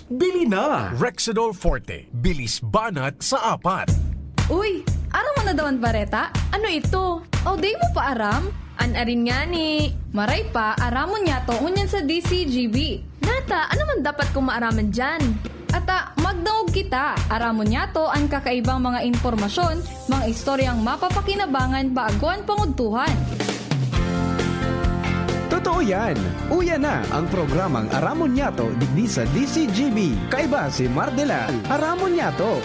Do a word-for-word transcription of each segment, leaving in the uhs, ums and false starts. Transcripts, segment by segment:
Bili na! Rexidol Forte, bilis banat sa apat. Uy, aram mo na daw an bareta? Ano ito? O, di mo pa aram? An arin ngani. Maray pa, aramon niyato ngunyan sa D C G B. Nata, ano man dapat kong maaraman diyan? Ata, magdangog kita. Aramon niyato an kakaibang mga impormasyon, mga istoryang mapapakinabangan bago an pangudtuhan. Totoo yan! Uya na ang programang Aramon Niyato digdi sa D C G B. Kaiba si Mardela. Aramon Niyato!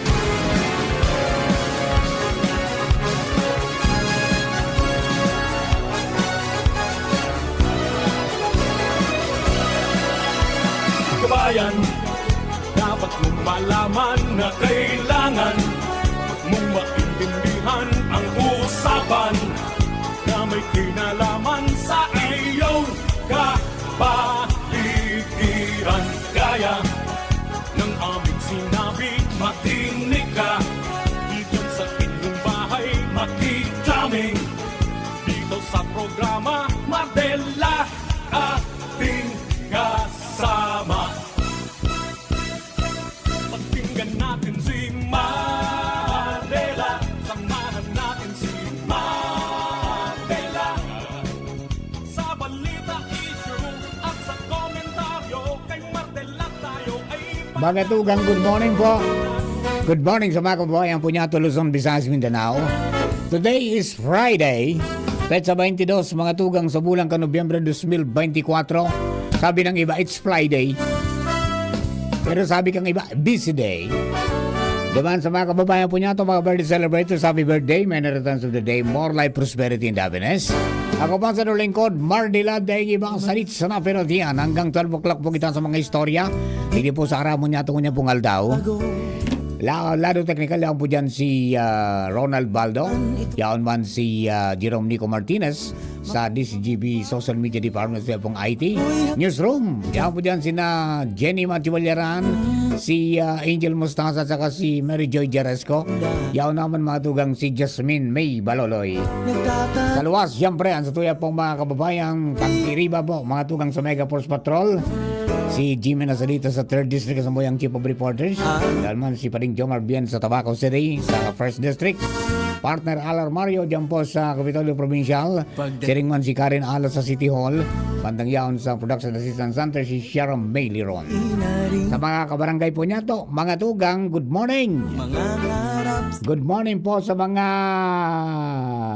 Kabayan, dapat mong malaman na kailangan mong maintindihan ang usapan na may kinalaman sa iyong kapaligiran. Kaya ng aming sinabi, makinig ka. Diyan sa inyong bahay, makijaming. Dito sa programa, Mardela, ating kasama. Pakinggan natin si Mardela. Samahan natin si Mardela. Sa balita, issue, at sa komentaryo, kay Mardela tayo ay Mga tugang, good morning po. Good morning sa mga kababayan po niyato, Luzon, Visayas, Mindanao. Today is Friday, petsa twenty-two, mga tugang, sa bulan kan Nobyembre dos mil beintikwatro. Sabi ng iba, it's Friday. Pero sabi kang iba, busy day. Duman sa mga kababayan po niyato, mga birthday celebrators, happy birthday, many returns of the day, more life, prosperity, and happiness. Ako pa sa lingkod, Mardela, daing iba, salit sa napinatian. Hanggang twelve o'clock po kita sa mga istorya. Didi po sa Aramon Niyato ngunyan pong aldaw. La-, lado teknikal, yaon po dyan si, ah, Ronald Baldo. Yaon man si, ah, Jerome Nico Martinez sa D C G B Social Media Department sa pong I T. Newsroom, yaon po dyan sina Jenny Matthew Valleran, si, ah, Angel Mostaza, at saka si Mary Joy Jaresco. Yaon naman, mga tugang, si Jasmine May Baloloy. Sa luwas, siyempre, ang satuya pong mga kababayan, tagiriba po, mga tugang, sa Mega Force Patrol. Si Jimmy Nasalita sa third District, sa Muyang Chief of Reporters. Dahil man si Pading Jomar Bien sa Tabaco City, sa first District. Partner Alar Mario, dyan po sa Kapitolyo Provincial. Siring man si Karen Alas sa City Hall. Bandang yaon sa Production Assistance Center, si Sharon May Liron. Sa mga kabarangay po niyato, mga tugang, good morning. Good morning po sa mga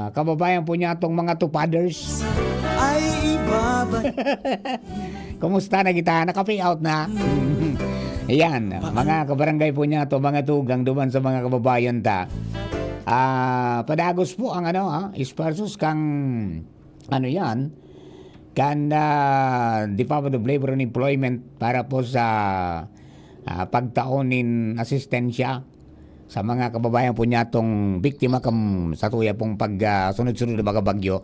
kababayan po niyatong mga tupaders. Ay, ibaba. Kumusta na kita? Naka-pay out na? Ayan, mga kabarangay po niyato, mga tugang, duman sa mga kababayan ta. Ah, padagos po ang ano, ah, esfuerzos kang, ano yan, kan, ah, Department of Labor and Employment para po sa, ah, pagtaon nin asistensya sa mga kababayan po niyatong biktima kan satuya pong pag, ah, sunod-sunod na mga bagyo.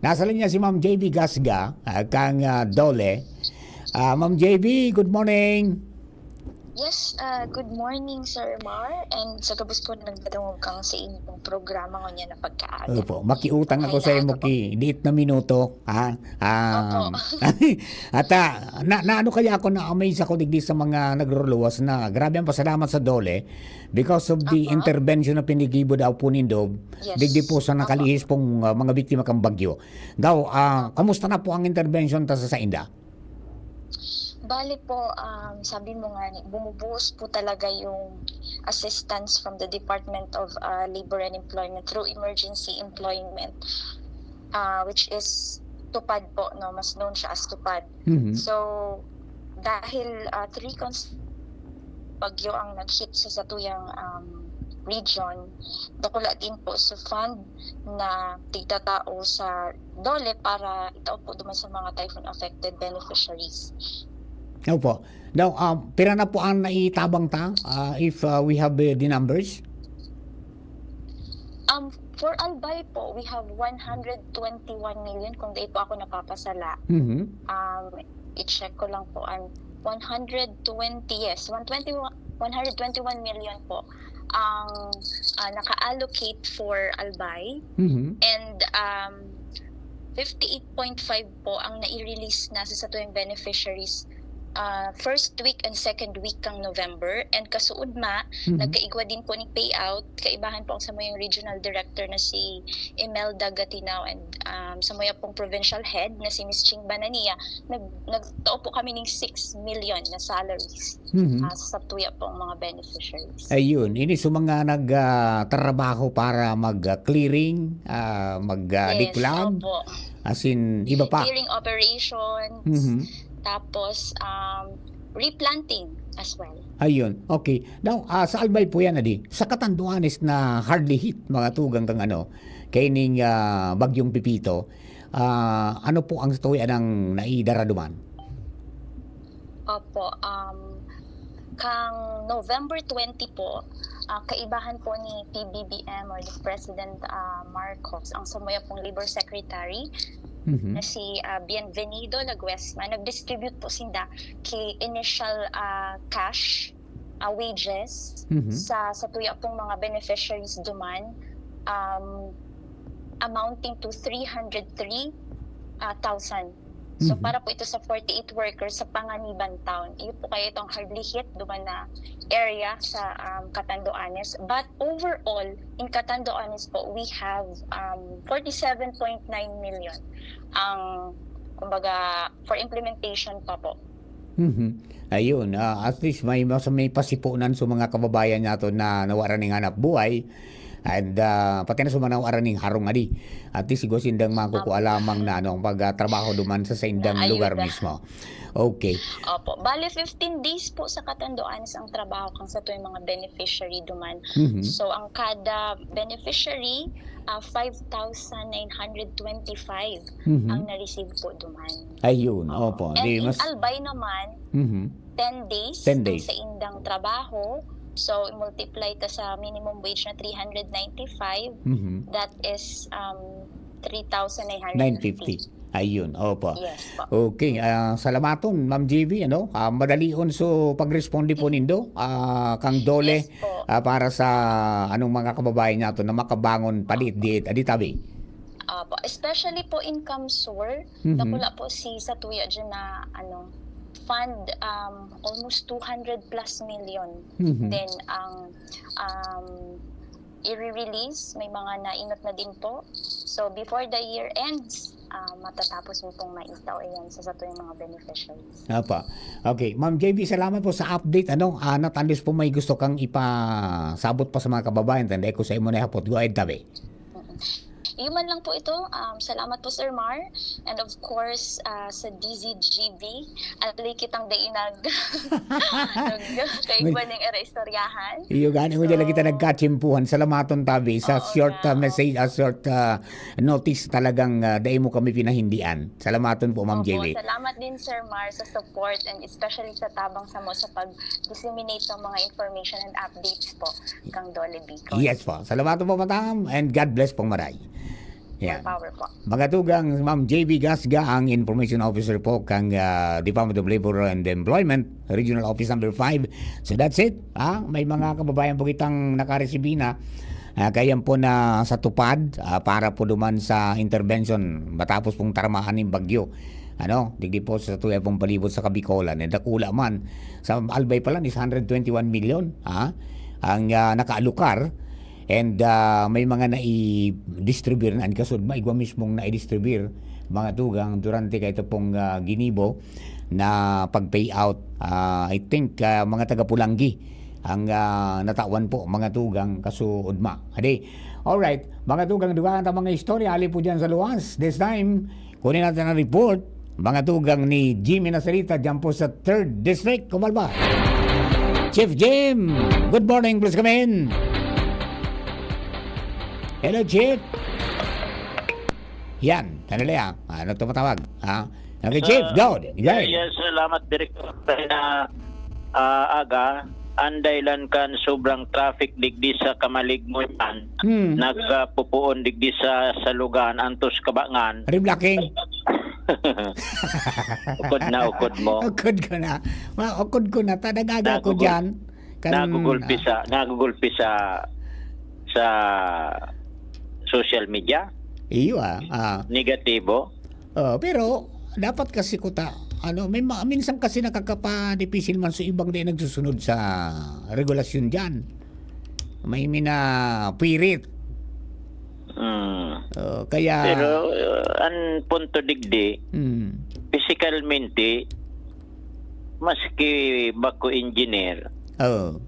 Nasa linya si Ma'am J B Gasga, ah, kang, ah, DOLE. Ah, Ma'am J B, good morning. Yes, ah, good morning, Sir Mar, and sa gabos po nagdadangog kang sa inyong programa ngunyan na pagkaaga. Opo, makiutang ako sa imo ki diit na minuto, ha? Um, Opo. At, ah, na, na ano kaya ako, na-amaze ako digdi sa mga nagruluwas na grabe ang pasalamat sa DOLE because of the Opo. intervention na pinigibo daw po nindo Yes. digdi po sa Opo. nakalihis pong, ah, mga biktima kang bagyo. Daw, ah, kamusta na po ang intervention ta sa sainda? Bale po, um, sabi mo nga, ni-, bumubuhos po talaga yung assistance from the Department of, uh, Labor and Employment through emergency employment, uh, which is TUPAD po, no? Mas known siya as TUPAD. Mhm. So, dahil, uh, three cons-, bagyo ang nag-hit sa satuyang, um, region, dakula din po sa fund na tigtatao sa DOLE para itao po duman sa mga typhoon affected beneficiaries. Opo. Now, um, pira na po ang naitabang ta, ah, if, ah, we have, eh, the numbers? Um, for Albay po, we have one hundred twenty-one million, kung di po ako napapasala. Mhm. Um, i-check ko lang po, ang one hundred twenty, yes, one twenty, one hundred twenty-one million po ang, ah, naka-allocate for Albay. Mhm. And, um, fifty-eight point five po ang nai-release na sa satuyang beneficiaries ah, first week and second week kan November, and kasuodma, Mhm. nagkaigwa din po ning payout. Kaibahan po ang samuyang regional director na si Imelda Gatinao and, um, samuya pong provincial head na si Miss Ching Banania. Nag-, nagtao po kami ning six million na salaries, Mhm. ah, sa tuya pong mga beneficiaries. Ayun, ini sa mga nag, ah, trabaho para mag, ah, clearing, ah, mag, ah, Yes, diklag, opo. as in, iba pa. Clearing operations, Mhm. tapos, um, replanting as well. Ayun, okay. Now, ah, sa Albay po yan, adi, sa Catanduanes na hardly hit, mga tugang kang ano, kaining, ah, Bagyong Pepito, ah, ano po ang tuya nang naidara duman? Opo, um, kang November twenty po, ah, kaibahan po ni P B B M or the President, ah, Marcos, ang samuya pong Labor Secretary Mhm. na si, ah, Bienvenido Laguesma, nag-distribute po sinda ki initial, ah, cash, ah, wages Mhm. sa, sa tuya pong mga beneficiaries duman, um, amounting to three hundred three, ah, thousand. So, Mhm. para po ito sa forty-eight workers sa Panganiban Town. Iyo po kaya itong hardly hit duman na area sa, um, Catanduanes. But overall, in Catanduanes po, we have, um, forty-seven point nine million ang, kumbaga, for implementation pa po. Mhm. Ayun, ah, at least may mas, may pasipunan sa mga kababayan nato na nawara ning hanap buhay. And, ah, pati na sa mga nawara ning harong adi. At least, igwa sindang makukua Opo. lamang na, ano, ang pagtrabaho duman sa saindang Na lugar ayuda. mismo. Okay. Opo. Bale, fifteen days po sa Catanduanes ang trabaho kang sa tuwing mga beneficiary duman. Mhm. So, ang kada beneficiary, ah, five thousand nine hundred twenty-five Mhm. ang na-receive po duman. Ayun, Oo. opo. And Di in mas Albay naman, Mhm. ten days Ten ang days. sa indang trabaho. So, i-multiply ta sa minimum wage na three hundred ninety-five, Mhm. that is, um, three thousand nine hundred fifty. Nine fifty. Ayun, opo. Yes po. Okay, ah, salamaton, Ma'am J V, ano? Ah, madalion so pagresponde po nindo, ah, kang DOLE, Yes po. ah, para sa anong mga kababayan nato na makabangon padiit-diit, adi tabi. Opo. Especially po in CamSur, Mhm. dakula po si satuya dyan na, ano, fund, um, almost two hundred plus million Mhm. din ang, um, i-release. May mga nainot na din po. So, before the year ends, ah, matatapos mo pong maitao yan sa satuya mga beneficiaries. Apa. Okay. Ma'am J V, salamat po sa update. Ano, ah, natalos po may gusto kang ipasabot pa sa mga kababayan. Tanda ko sa imo na hapot. Go ahead, tabi. Mm-mm. Iyo man lang po ito. Um, salamat po, Sir Mar. And of course, ah, sa D Z G V, at kitang dai nag-, nag-, kaigwa Nag- ning ira istoryahan. Iyo, gani mo dyan lang kita So, nagkatsimpuhan. Salamaton tabi sa oo short, ah, nga. message, ah, short, ah, notice talagang, ah, dai mo kami pinahindian. Salamaton po, Ma'am Opo, J V. salamat din, Sir Mar, sa support and especially sa tabang samo sa pag-disseminate ng mga information and updates po kang DOLE Bicol. Yes po. Salamaton po, Madam, and God bless pong maray. Yan. More power po. Mga tugang, Ma'am J V Gasga, ang information officer po kang, ah, Department of Labor and Employment, Regional Office Number five. So that's it. Ah, may mga kababayan po kitang nakaresibi na, ah, kayan po na sa tupad, ah, para po duman sa intervention matapos pong tarmaan ng bagyo. Ano, digdi po sa tuya pong palibot sa Kabikolan, eh, dakula man. Sa Albay pa lang is hundred twenty-one million, ha? Ang, ah, nakaalokar. And, ah, may mga nai-distribute na, ang kasud, maigwa mismong nai-distribute, mga tugang, durante kaito pong, ah, ginibo na pag-payout. Ah, I think, ah, mga taga Pulanggi ang, ah, natawan po, mga tugang, kasuodma. Adi, alright, mga tugang, dugaan ta mga istorya, ali po dyan sa luwas. This time, kunin natin ang report, mga tugang ni Jimmy Nasarita, dyan po sa third District, Comalba. Chief Jim, good morning, please come in. Hello, Chief. Yan, sandali ah. Ano tumatawag? Ha? Okay, Chief, Sa-, go. yeah, Go. yes, salamat, Director. Kaya, ah, aga, ang dahilan kan sobrang traffic digdi sa Camalignon yan, Hmm. nagpupuon digdi sa Salugan, antos Kabangan. Reblocking. Ukod na, ukod mo. Ukod ko na. Ma-, ukod ko na. Ta-, nag-aga ko Nagugul-, dyan. Kan-, nagugulpi ah. sa, nagugulpi sa, sa social media. Iyo, ah. Ah. Negatibo. Oh, pero dapat kasi kuta, Ano, may ma-, minsan kasi nakakapadipisil man sa ibang di nagsusunod sa regulasyon diyan. May minapirit. Mm. Oh, kaya Pero, uh, ang punto digdi, Mm. Physicalmente, maski bako engineer, Oh.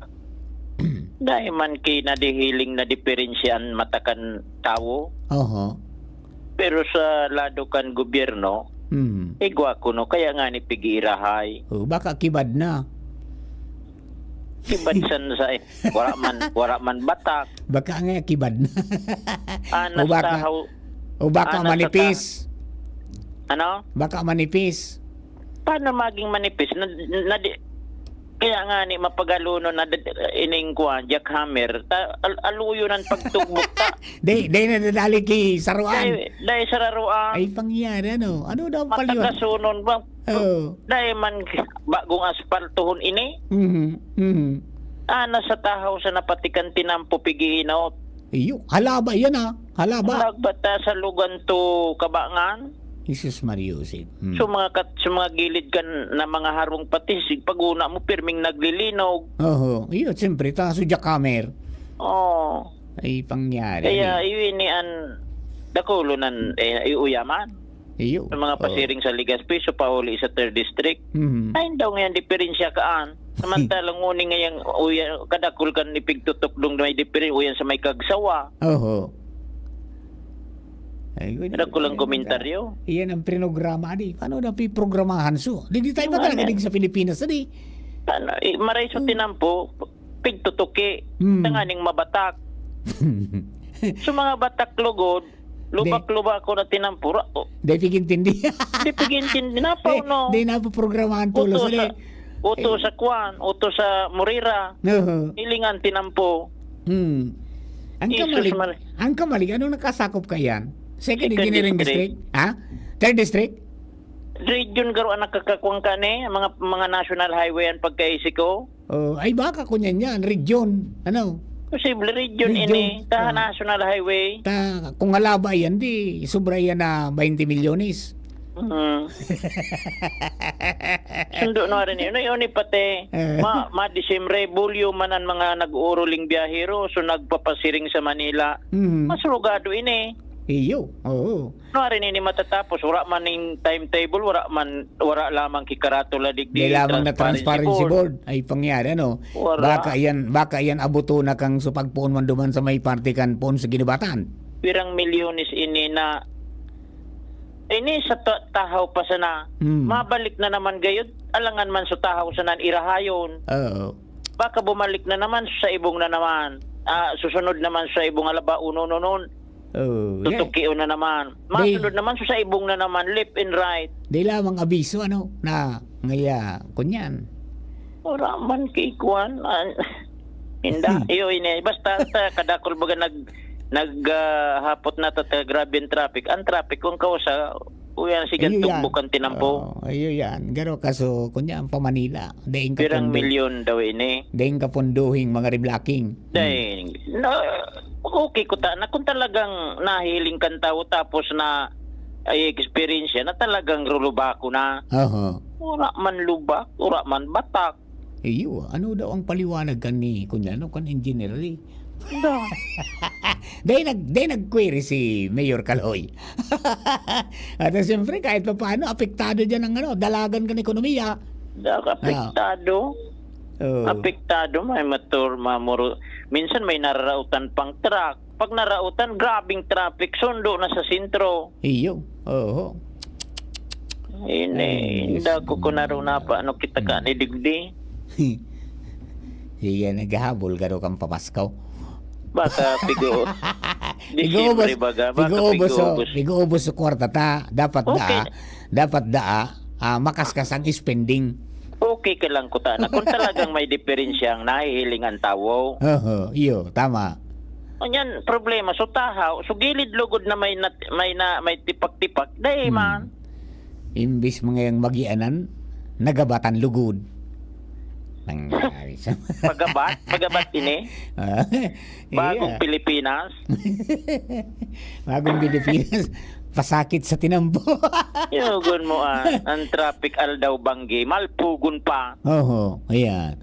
dai man ki nadihiling na diferensya an mata kan tawo. Oho. Pero sa lado kan gobyerno, Mm. igwa kuno, kaya ngani pig-iirahay. Oh, baka kibad na. Kibad san sa, wala man, wala man batak. Baka nga kibad na. Ah, O baka, nasa tahaw. o baka Ah, nasa manipis. ta-, ano? Baka manipis. Paano maging manipis? Na, na di, kaya nga ni mapagalonon na dad-, ining kuwan, jackhammer. Ta-, al-, aluyon ang pagtugbok ta. Dai, dai nadadali ki saruan. Dai, dai sararuan. Ay, pangyari, ano? Ano daw ang paliwan? Matagasonon ba? Oo. Dai man bagong aspaltohon ini. Mhm, mhm. Ah, nasa tahaw sa napatikan tinampo pig-iinot. Iyo, halaba yan, ah. Halaba. Halaba ta sa Lugan to Kabangan. Jesus Maria Joseph. Hmm. So, mga kat-, sa mga gilid kan na mga harong pati, sig-, pag una mo, pirming naglilinog. Oho. Iyo, siyempre, ta, sa jackhammer. Oo. Ay, pangyari. Kaya, Ano yun? yun ni an dakulo nan, eh, iuyaman. Iyo. Sa mga Oo. pasiring sa Legazpi, so pauli sa third district. Mhm. Ay, daw ngayon, diferensya kaan. Samantalang uni ngayang uya-, kadakul kan ipigtutukdong may diferen-, uyan sa may Kagsawa. Oho. Ay, good. Kadakul ang Ayan, komentaryo. Iyan ang prinograma, di. Paano na piprogramahan, so? Di, di tayo Ano ba talaga yan? Di sa Pilipinas, di? Ano, eh, maray sa Hmm. tinampo, pigtutuki, Hmm. tanganing mabatak. So, mga batak lugod, Di. lubak-lubak ko na tinampura. O. Di pigintindi. Di pigintindi. Napaw, Di, no? di napoprogramahan tulos, Uto sa, di. uto Eh. sa kwan, uto sa Morira. Oho. Hilingan tinampo. Hmm. Ang Jesus kamalig, Mar- ang kamalig, anong nakasakop ka yan? Second Second Engineering District. District? Ha? Third District? Region garo ang nakakakuwang ka ni, mga, mga national highway ang pagkaisi ko. Oh, ay baka kunyan yan, region. Ano? Posible region Region. ini, ta Oh. national highway. Ta, kung halaba yan, di sobra yan na twenty milyones. Mm. Sundo na rin yun. Yun, yun, pati, Eh. ma-, ma-December, Bulyo man ang mga nag-uuruling biyahero, so nagpapasiring sa Manila. Mm. Mas rugado ini. Iyo, oo. Ano rin ini matatapos? Wala man ning timetable, wala man, wala lamang ki karatula digdi, May lamang na transparency transparency board. board. Ay, pangyari, ano? Wala. Baka yan, baka yan abuto na kang sa pagpoon man duman sa may parte kan poon sa ginubatan. Pirang milyones ini na, ini sa ta-, tahaw pa sana. Hmm. Mabalik na naman gayud, alangan man sa tahaw sana irahayon. Oo. Baka bumalik na naman sa ibong na naman. Ah, susunod naman sa ibong alaba, uno, no, no. Oh, yeah. Tutukion na naman. Di Masunod naman, so sa ibong na naman, left and right. Di lamang abiso, ano, na ngaya, kunyan. Wala man kay kuwan, ah, inda, Hmm. iyo, ini. Basta, ta, kadakol baga nag-, nag, ah, hapot na ta, ta, grabe ang traffic. Ang traffic, kung kausa, uyan, sige, Iyo yan. tugbukan tinampo. Oh, iyo yan. Garo kaso, kunyan, pa Manila. Daing Pirang kapundo. milyon daw ini. Daing kapunduhing mga reblocking. Hmm. Dai, na, okay ko ta, na kung talagang nahiling kan tawo tapos na ay experience na talagang rulubako na. Aha. Wala man lubak, wala man batak. Iyo, ano daw ang paliwanag kan ni, kunya, ano, kan engineer, eh? Da. Dai nag-, dai nag-query si Mayor Kaloy. At, eh, siyempre, kahit pa paano, apektado dyan ang, ano, dalagan kan ekonomiya. Da, Ah. apektado. Oo. Apektado, may motor, mamuro-, minsan may nararautan pang truck. Pag narautan, grabing traffic, sundo na sa sentro. Iyo, oho. Ini, Ay, Diyos inda ko ko na rin ko. na pa, ano kita ka Hmm. ni digdi? Sige, naghahabol ka daw kang pamaskaw. Baka pigo-, Pigo-ubos, Disyembre baga, baka pigo-ubos, oh, pigo-ubos. pigo-ubos sa kwarta ta. Dapat Okay. daa, dapat daa, ah, makaskas ang spending. Okay ka lang, kuta na. Kung talagang may diferensya ang nahihiling ang tawo. Oho, iyo, tama. Anyan, problema. So, tahaw, so, gilid lugod na may nat-, may na, may tipak-tipak. Dai Hmm. man. Imbis mga yang magianan, nagabatan lugod. Pangyari sa Pagabat? Pagabat ini? Ah, Bagong iya. Pilipinas? Bagong Pilipinas. Pasakit sa tinampo. Yugon mo, ah, ang traffic aldaw banggi. Malpugon pa. Oho, ayan.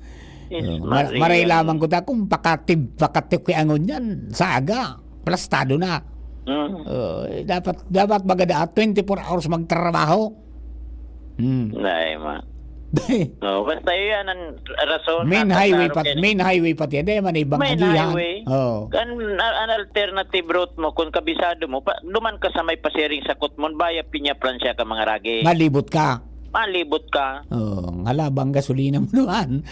Is Oh, mar-, Maria. Maray lamang ko ta kung pakatib-, pakatikiangon yan sa aga. Plastado na. Mm. Oh, eh, dapat, dapat magada at twenty-four hours magtrabaho. Hmm. Ay, ma. No, basta yan ang rason. Main na highway kaklaro pa, kayo. Main highway pati. Hindi man ibang Main agihan. Highway. Oh. Kan, a-, an alternative route mo, kung kabisado mo, pa, duman ka sa may pasiring sa Kutmon, via Peña Francia ka, mga ragi. Malibot ka. Malibot ka. Oh, halabang gasolina mo naman.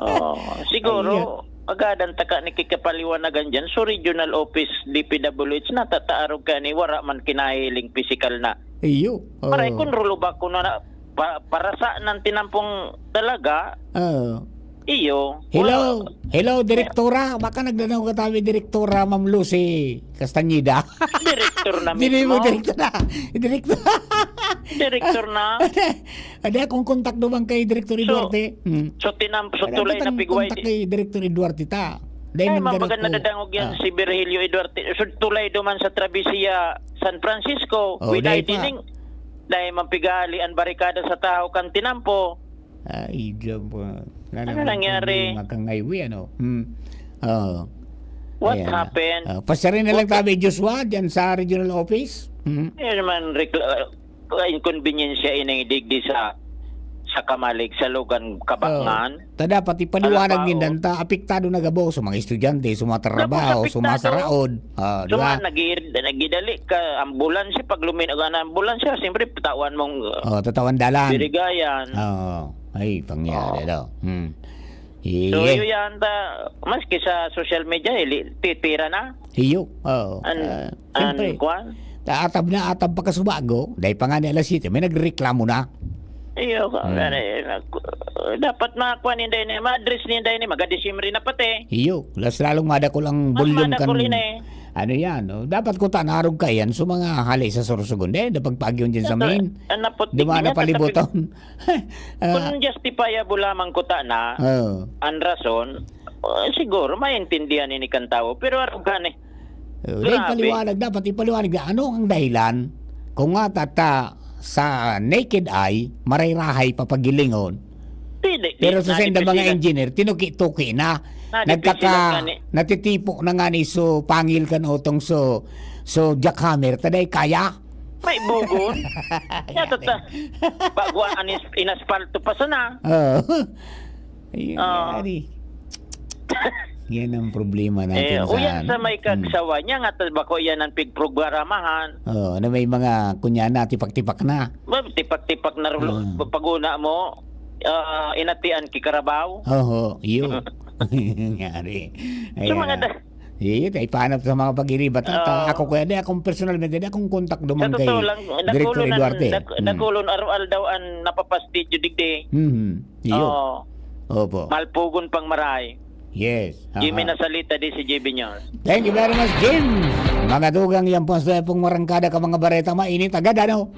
Oh, siguro, Ay, agadan taka ni kikapaliwanagan dyan. So, regional office, D P W H, natataarog ka ni, wara man kinahiling pisikal na Iyo. Aray, Oo. Kun rulubak ko na, na pa, parasa ng tinampong talaga. Oo. Iyo. Hello. Wala. Hello, direktora. Baka nagdanaw ka tabi, direktora, Ma'am Lucy Castañeda. Direktor na Dili mo, mismo. Direktora. Direktora. Direktor na. Ada akong kontak naman kay Direktor So, Eduarte. Hmm. so tinam-, so Ada tulay kitang na pigway kontak di- kay Direktor Eduarte ta. Dahil Ay, nagdala mambagan ko. Nadadangog yan Ah. si Virgilio Eduarte. So, tulay duman sa Travesía San Francisco, Oh, with dahil I D pa. Ning. Dahil mampigali ang barikada sa tao kan tinampo. Ay, diyan po. Wala Ano namang nangyari? Problema kang highway, ano? Hmm. Oo. What Ayan. happened? Ah, pasyarin na lang What tabi, Joshua, dyan sa regional office. Hmm. Yun naman, rekla-, uh, inconvenience siya ining digdi sa, sa Kamalig, sa Lugan, Kabangan. Oo. Ta dapat ipaliwanag Alabao. Nindan ta, apektado na gabo sa mga estudyante, sa mga trabaho, Tapos sa mga apektado. Saraod. Ah, di So, ba? nga, nag-i-, nagidali ka, ambulansya, pag luminag ang ambulansya, siyempre, patawan mong, uh, Oh, tatawan dalan. Birigayan. Oo. Ay, pangyari Oo. daw. Hmm. So, Iye. yun yan, ta, maski sa social media, eh, li-, titira na. Iyo. Oo. An-, Ah, an, siyempre. Kwan? Ta-, atab na atab pa kasubago. Dahil pa nga ni alas siyete, may nagreklamo na. Iyo, ka-, Hmm. ano, eh, nag-, dapat mga kwan, hindi na, ma-address niya, hindi na, magadisimri na pati. Iyo. Las lalong madakol ang Mas volume kan madakol yun eh. Ano yan, no? Dapat ko tanarog ka yan. So, mga hali sa Sorsogon. Dahil napagpagyon dyan sa Ito, main. Ang napot Di ba, niya, napalibutan? Ah. Kung justifiable lamang kuta na Oo. ang rason, uh, siguro maintindihan ini kan tawo. Pero arog ka ni. Oh, dahil Grabe. Paliwanag, dapat ipaliwanag na ano ang dahilan kung nga tata sa naked eye, maray-rahay papagilingon. Di, di, Pero di, sa senda mga nadipisilan. Engineer, tinuki-tuki na. Nadipisilan Nagkaka-, ka ni. Natitipo na nga ni so pangil kan otong so, so jackhammer. Taday kaya? May bugon. Yan, Yan, tata-, eh. Bago ang inas-, inaspalto pa sana. Oo. Ayun, Oo. Yan, eh. Yan ang problema natin Eh, sa uyan ano. Sa may Hmm. Kagsawa niya, nga tas bako yan ang pigprogramahan. Oo, na may mga, kunya na, tipak-tipak na. Ba, tipak-tipak na rulo-, Hmm. pag-una mo, ah, inatian ki Carabao. Oho, iyo. Nangyari. So, Ayan mga na. Da- Iyo, tayo panap sa mga pag-iribat. Oo. Ako, kuya, di akong personalmente, di akong kontak duman Sa totoo kay lang, Director nakulon ang, Eduarte. nak-, Hmm. nakulon araw-araw daw ang napapastidyo digdi. Mhm. Iyo. Oo. Opo. Malpugon pang maray. Yes. Jimmy Aha. Nasalita di si J B News. Thank you very much, Jim. Mga tugang, yan po ang suya pong marangkada ka mga bareta. Mainit agad, ano?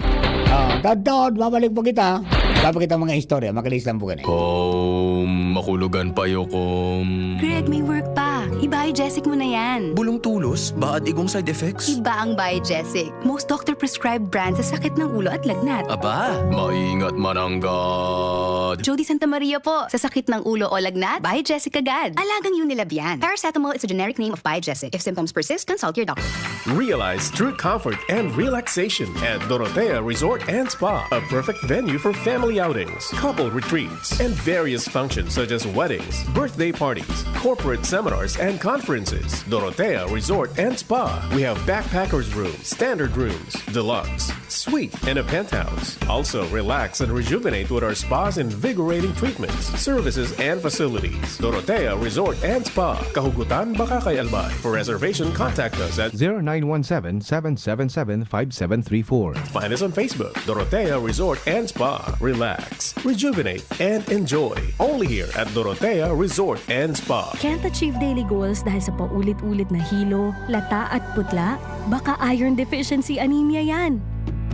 Ah, tadtod, babalik po kita. Babalik kita mga istorya. Makalis lang po gani. Kom, makulugan pa yo, kom. Greg, may work pa. I-Biogesic mo na yan. Bulong tulos, baad igong side effects? Iba ang Biogesic. Most doctor-prescribed brand sa sakit ng ulo at lagnat. Aba, maingat mananggad. Jody Santa Maria po. Sa sakit ng ulo o lagnat, Biogesic agad. Alagang Unilab yan. Paracetamol is a generic name of Biogesic. If symptoms persist, consult your doctor. Realize true comfort and relaxation at Dorotea Resort and Spa, a perfect venue for family outings, couple retreats, and various functions such as weddings, birthday parties, corporate seminars, and conferences. Dorotea Resort and Spa. We have backpackers room, standard rooms, deluxe, suite, and a penthouse. Also, relax and rejuvenate with our spa's invigorating treatments, services, and facilities. Dorotea Resort and Spa, Kahugutan, Bacacay, Albay. For reservation, contact us at Zero nine one seven, seven seven seven, five seven three four. Find us on Facebook, Dorotea Resort and Spa. Relax, rejuvenate, and enjoy. Only here at Dorotea Resort and Spa. Can't achieve daily goals dahil sa paulit-ulit na hilo, lata at putla? Baka iron deficiency anemia yan.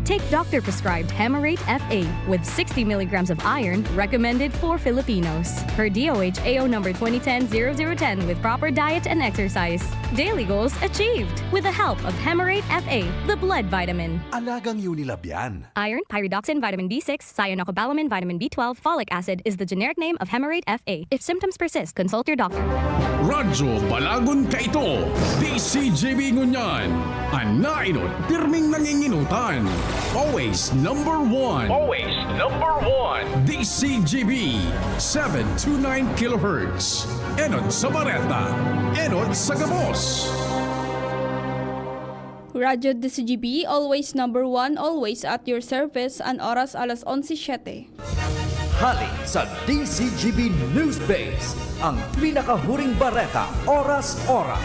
Take doctor-prescribed Hemarate F A with sixty milligrams of iron, recommended for Filipinos, per D O H A O number twenty ten zero zero ten, with proper diet and exercise. Daily goals achieved with the help of Hemarate F A, the blood vitamin. Alagang Unilab yan. Iron, pyridoxine, vitamin B six, cyanocobalamin, vitamin B twelve, folic acid is the generic name of Hemarate F A. If symptoms persist, consult your doctor. Radyo Balagon kaito, D C G B ngunyan. An nainot, pirming nanginginutan. Always number one. Always number one. D C G B, seven two nine kilohertz. Enot sa bareta. Enot sa gabos. Radyo D C G B, always number one, always at your service, an oras alas onse siete. Hali sa D C G B News Base, ang pinakahuring bareta, oras-oras.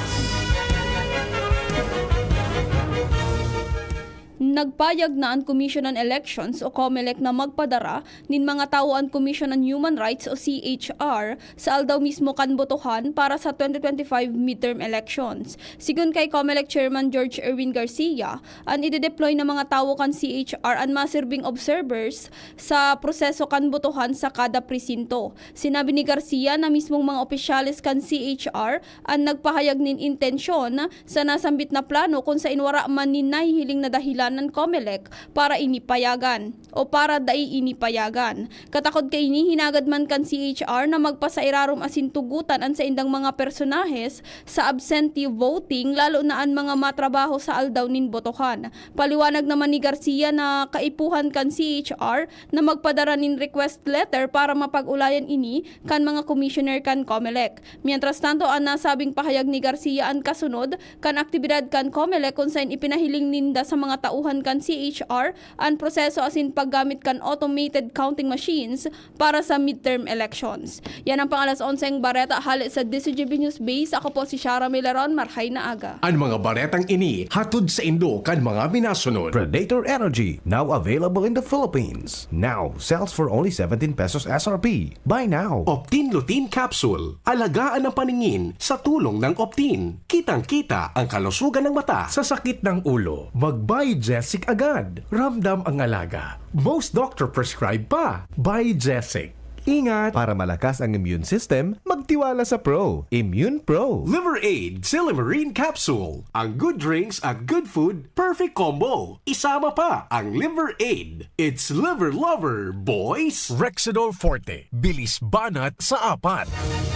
Nagpayag na an Commission on Elections o COMELEC na magpadara nin mga tawo an Commission on Human Rights o C H R sa aldaw mismo kan botohan para sa twenty twenty-five midterm elections. Sigon kay COMELEC Chairman George Erwin Garcia, an idedeploy na mga tawo kan C H R an masirbing observers sa proseso kan botohan sa kada presinto. Sinabi ni Garcia na mismong mga opisyales kan C H R an nagpahayag nin intensyon sa nasambit na plano kun saen wara man nin nahihiling na dahilan an COMELEC para ini payagan o para dai ini payagan. Katakod kaini, hinagad man kan C H R na magpasairarom asin tugotan an saindang mga personahes sa absentee voting, lalo na an mga matrabaho sa aldaw nin botohan. Paliwanag naman ni Garcia na kaipuhan kan C H R na magpadara nin request letter para mapag-ulayan ini kan mga commissioner kan COMELEC. Mientras tanto, an nasabing pahayag ni Garcia an kasunod kan aktibidad kan COMELEC kun saen ipinahiling ninda sa mga tauhan kan C H R an proseso asin paggamit kan automated counting machines para sa midterm elections. Yan ang pang-alas onseng bareta hale sa D C G B News Base. Ako po si Shara Milaron. Marhay na aga. An mga baretang ini hatod saindo kan mga minasunod. Predator Energy, now available in the Philippines. Now, sells for only seventeen pesos S R P. Buy now. Optin Lutein Capsule. Alagaan ang paningin sa tulong ng Optin. Kitang-kita ang kalusugan ng mata. Sa sakit ng ulo, mag-Biogesic agad. Ramdam ang alaga. Most doctor prescribe pa. Biogesic. Ingat! Para malakas ang immune system, magtiwala sa Pro. Immune Pro. Liver Aid, Silymarin Capsule. Ang good drinks at good food, perfect combo. Isama pa ang Liver Aid. It's Liver Lover, boys! Rexidol Forte. Bilis banat sa apat.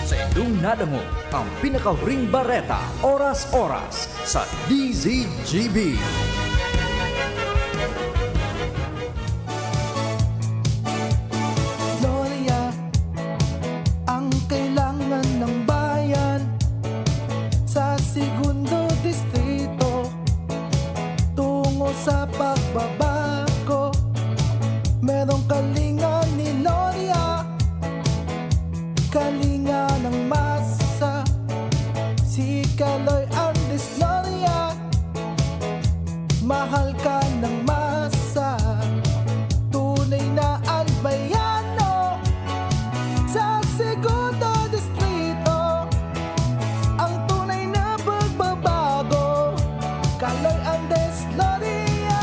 Saindong nadangog ang pinakahuring bareta, oras-oras, sa D Z G B. Gloria, ang kailangan ng bayan sa Segundo Distrito. Tungo sa pagbabago, merong kalinga ni Gloria. Kalinga ng masa, si Kaloy Andes Gloria. Mahal ka ng masa, tunay na albayano. Sa Segundo Distrito, ang tunay na pagbabago. Kaloy Andes Gloria.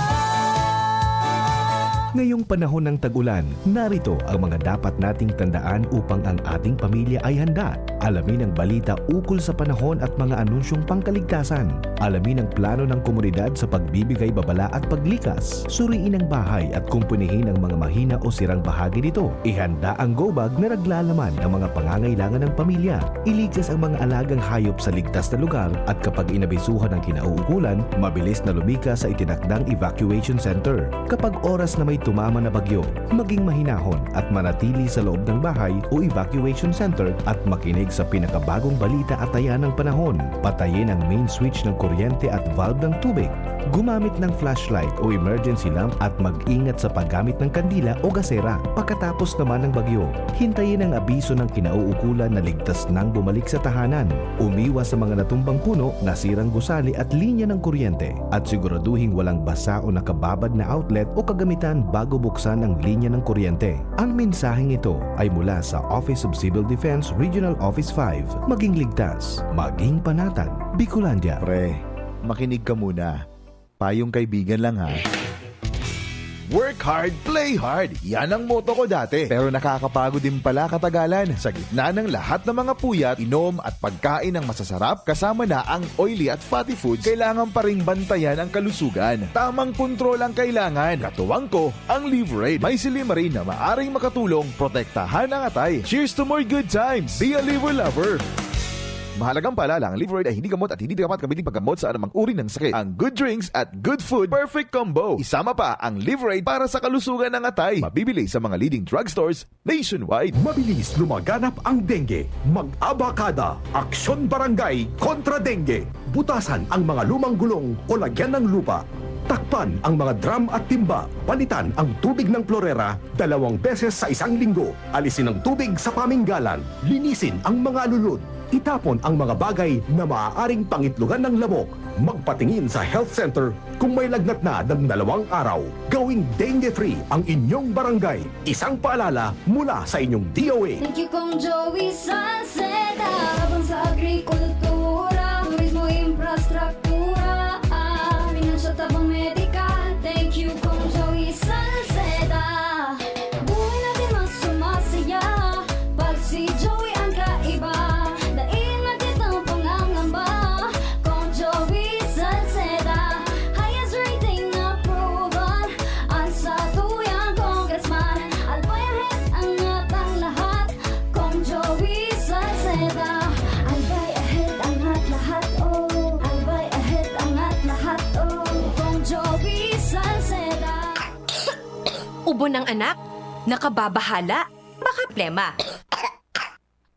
Ngayong panahon ng tag-ulan, narito ang mga dapat nating tandaan upang ang ating pamilya ay handa. Alamin ang balita ukol sa panahon at mga anunsyong pangkaligtasan. Alamin ang plano ng komunidad sa pagbibigay babala at paglikas. Suriin ang bahay at kumpunihin ang mga mahina o sirang bahagi nito. Ihanda ang go bag na naglalaman ng mga pangangailangan ng pamilya. Iligtas ang mga alagang hayop sa ligtas na lugar at kapag inabisuhan ang kinauukulan, mabilis na lumikas sa itinakdang evacuation center. Kapag oras na may tumama na bagyo, maging mahinahon at manatili sa loob ng bahay o evacuation center at makinig sa pinakabagong balita at taya ng panahon. Patayin ang main switch ng kuryente at valve ng tubig. Gumamit ng flashlight o emergency lamp at mag-ingat sa paggamit ng kandila o gasera. Pagkatapos naman ng bagyo, hintayin ang abiso ng kinauukulan na ligtas nang bumalik sa tahanan. Umiwas sa mga natumbang puno, nasirang gusali at linya ng kuryente, at siguraduhing walang basa o nakababad na outlet o kagamitan bago buksan ang linya ng kuryente. Ang mensaheng ito ay mula sa Office of Civil Defense Regional Office five. Maging ligtas, maging panatag. Bicolandia. Pre, makinig ka muna. Payong kaibigan lang ha. Work hard, play hard. Yan ang motto ko dati. Pero nakakapagod din pala katagalan. Sa gitna ng lahat ng mga puyat, inom at pagkain ng masasarap, kasama na ang oily at fatty foods, kailangan pa ring bantayan ang kalusugan. Tamang kontrol ang kailangan. Katuwang ko, ang Liverade. May silymarin na maaring makatulong protektahan ang atay. Cheers to more good times! Be a Liver Lover! Mahalagang paalala, ang Liverade ay hindi gamot at hindi dapat gamitin paggamot sa anumang uri ng sakit. Ang good drinks at good food, perfect combo. Isama pa ang Liverade para sa kalusugan ng atay. Mabibili sa mga leading drugstores nationwide. Mabilis lumaganap ang dengue. Mag-abakada, Aksyon Barangay kontra Dengue. Butasan ang mga lumang gulong o lagyan ng lupa. Takpan ang mga drum at timba. Palitan ang tubig ng florera dalawang beses sa isang linggo. Alisin ang tubig sa paminggalan. Linisin ang mga alulod. Itapon ang mga bagay na maaaring pangitlogan ng lamok. Magpatingin sa health center kung may lagnat na ng dalawang araw. Gawing dengue-free ang inyong barangay. Isang paalala mula sa inyong D O A. Thank you, Kong Joey Salceda. Habang sa agrikultura, turismo, infrastruktura, ah, pinansyal, tabang medikal. Thank you, Kong Joey Salceda. Buhay natin mas sumasaya pag si Joey ang kaiba. Dai na kitang pangangamba, Kong Joey Salceda. Highest rating approval ang satuyang congressman. Albay ahead, angat ang lahat, Kong Joey Salceda. Albay ahead, angat lahat, oh. Albay ahead, angat lahat, oh. Kong Joey Salceda. Ubo ng anak? Nakababahala? Baka plema.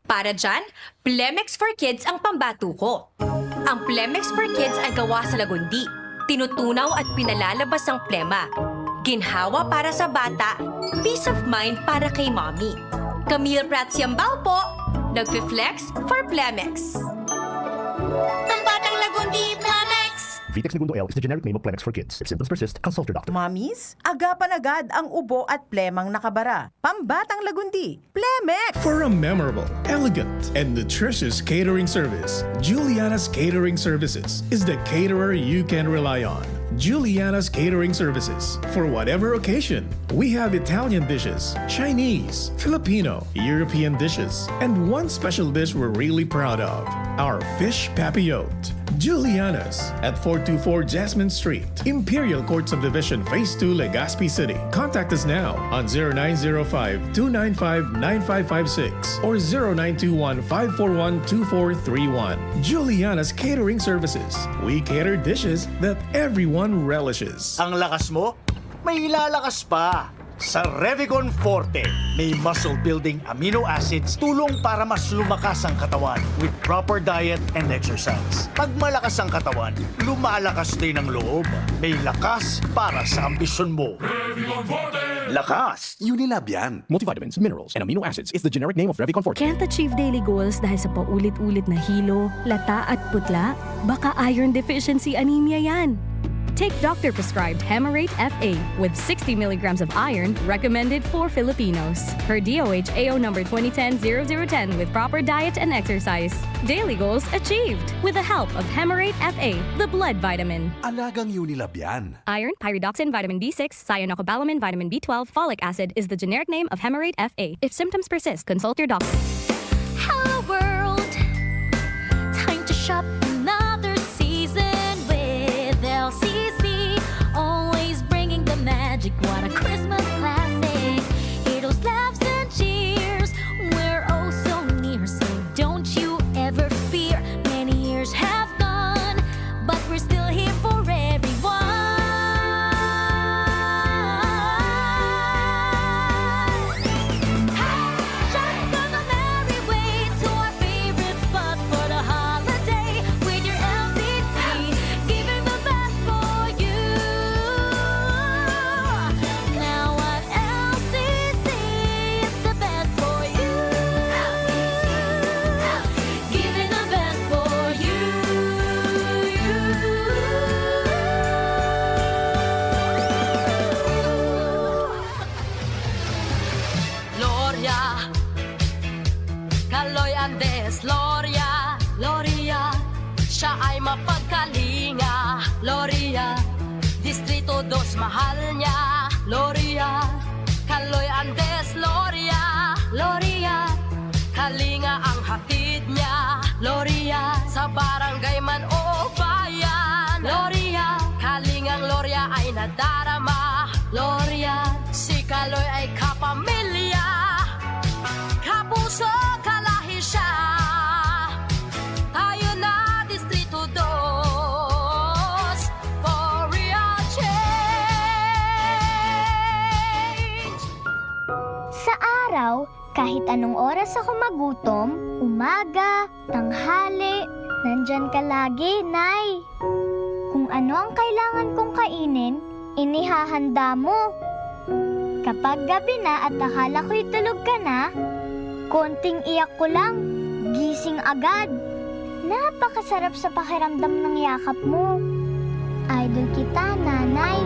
Para dyan, Plemex for Kids ang pambato ko. Ang Plemex for Kids ay gawa sa lagundi. Tinutunaw at pinalalabas ang plema. Ginhawa para sa bata, peace of mind para kay mommy. Camille Prats Yambao po, nagfi-flex for Plemex. Pambatang Lagundi, Plemex! Vitex Negundo L is the generic name of Plemex for Kids. If symptoms persist, consult your doctor. Mommies, agapan agad ang ubo at plemang nakabara. Pambatang Lagundi, Plemex! For a memorable, elegant, and nutritious catering service, Juliana's Catering Services is the caterer you can rely on. Juliana's Catering Services. For whatever occasion, we have Italian dishes, Chinese, Filipino, European dishes, and one special dish we're really proud of, our fish papillote. Juliana's at four two four Jasmine Street, Imperial Court Subdivision, Phase two, Legazpi City. Contact us now on zero nine zero five, two nine five, nine five five six or zero nine two one, five four one, two four three one. Juliana's Catering Services. We cater dishes that everyone relishes. Ang lakas mo, may ilalakas pa. Sa Revicon Forte, may muscle building amino acids, tulong para mas lumakas ang katawan with proper diet and exercise. Pag malakas ang katawan, lumalakas din ang loob. May lakas para sa ambisyon mo. Revicon Forte! Lakas! Unilab yan. Multivitamins, minerals, and amino acids is the generic name of Revicon Forte. Can't achieve daily goals dahil sa paulit-ulit na hilo, lata at putla? Baka iron deficiency anemia yan. Take doctor-prescribed Hemarate F A with sixty milligrams of iron, recommended for Filipinos. Per D O H A O number twenty ten zero zero ten, with proper diet and exercise. Daily goals achieved with the help of Hemarate F A, the blood vitamin. Alagang Unilab yan. Iron, pyridoxine, vitamin B six, cyanocobalamin, vitamin B twelve, folic acid is the generic name of Hemarate F A. If symptoms persist, consult your doctor. Hello world! Time to shop another season with L C C. Always bringing the magic. What a Christmas classic. Heroes, laughs, and cheers. We're oh so near, so don't you ever fear. Many years have gone, but we're still here for everyone. Hey! Shop on the merry way to our favorite spot for the holiday with your L C C, giving the best for you. Now at L C C is the best for you. Giving the best for you. Gloria, Kaloy Andes, Gloria, Gloria. Siya ay mapagkalinga, Gloria. Distrito dos, mahal niya. Loria, Kaloy Andes, Loria, Loria, kalinga ang hatid niya. Loria, sa barangay man o bayan. Loria, kalingang Loria ay nadarama. Loria, si Kaloy ay kapamilya, kapuso, kalahi siya. Tayo na, Distrito Dos, for real change. Sa araw, kahit anong oras ako magutom, umaga, tanghali, nandyan ka lagi, Nay. Kung ano ang kailangan kong kainin, inihahanda mo. Kapag gabi na at akala ko'y tulog ka na, konting iyak ko lang, gising agad. Napakasarap sa pakiramdam ng yakap mo. Idol kita, Nanay.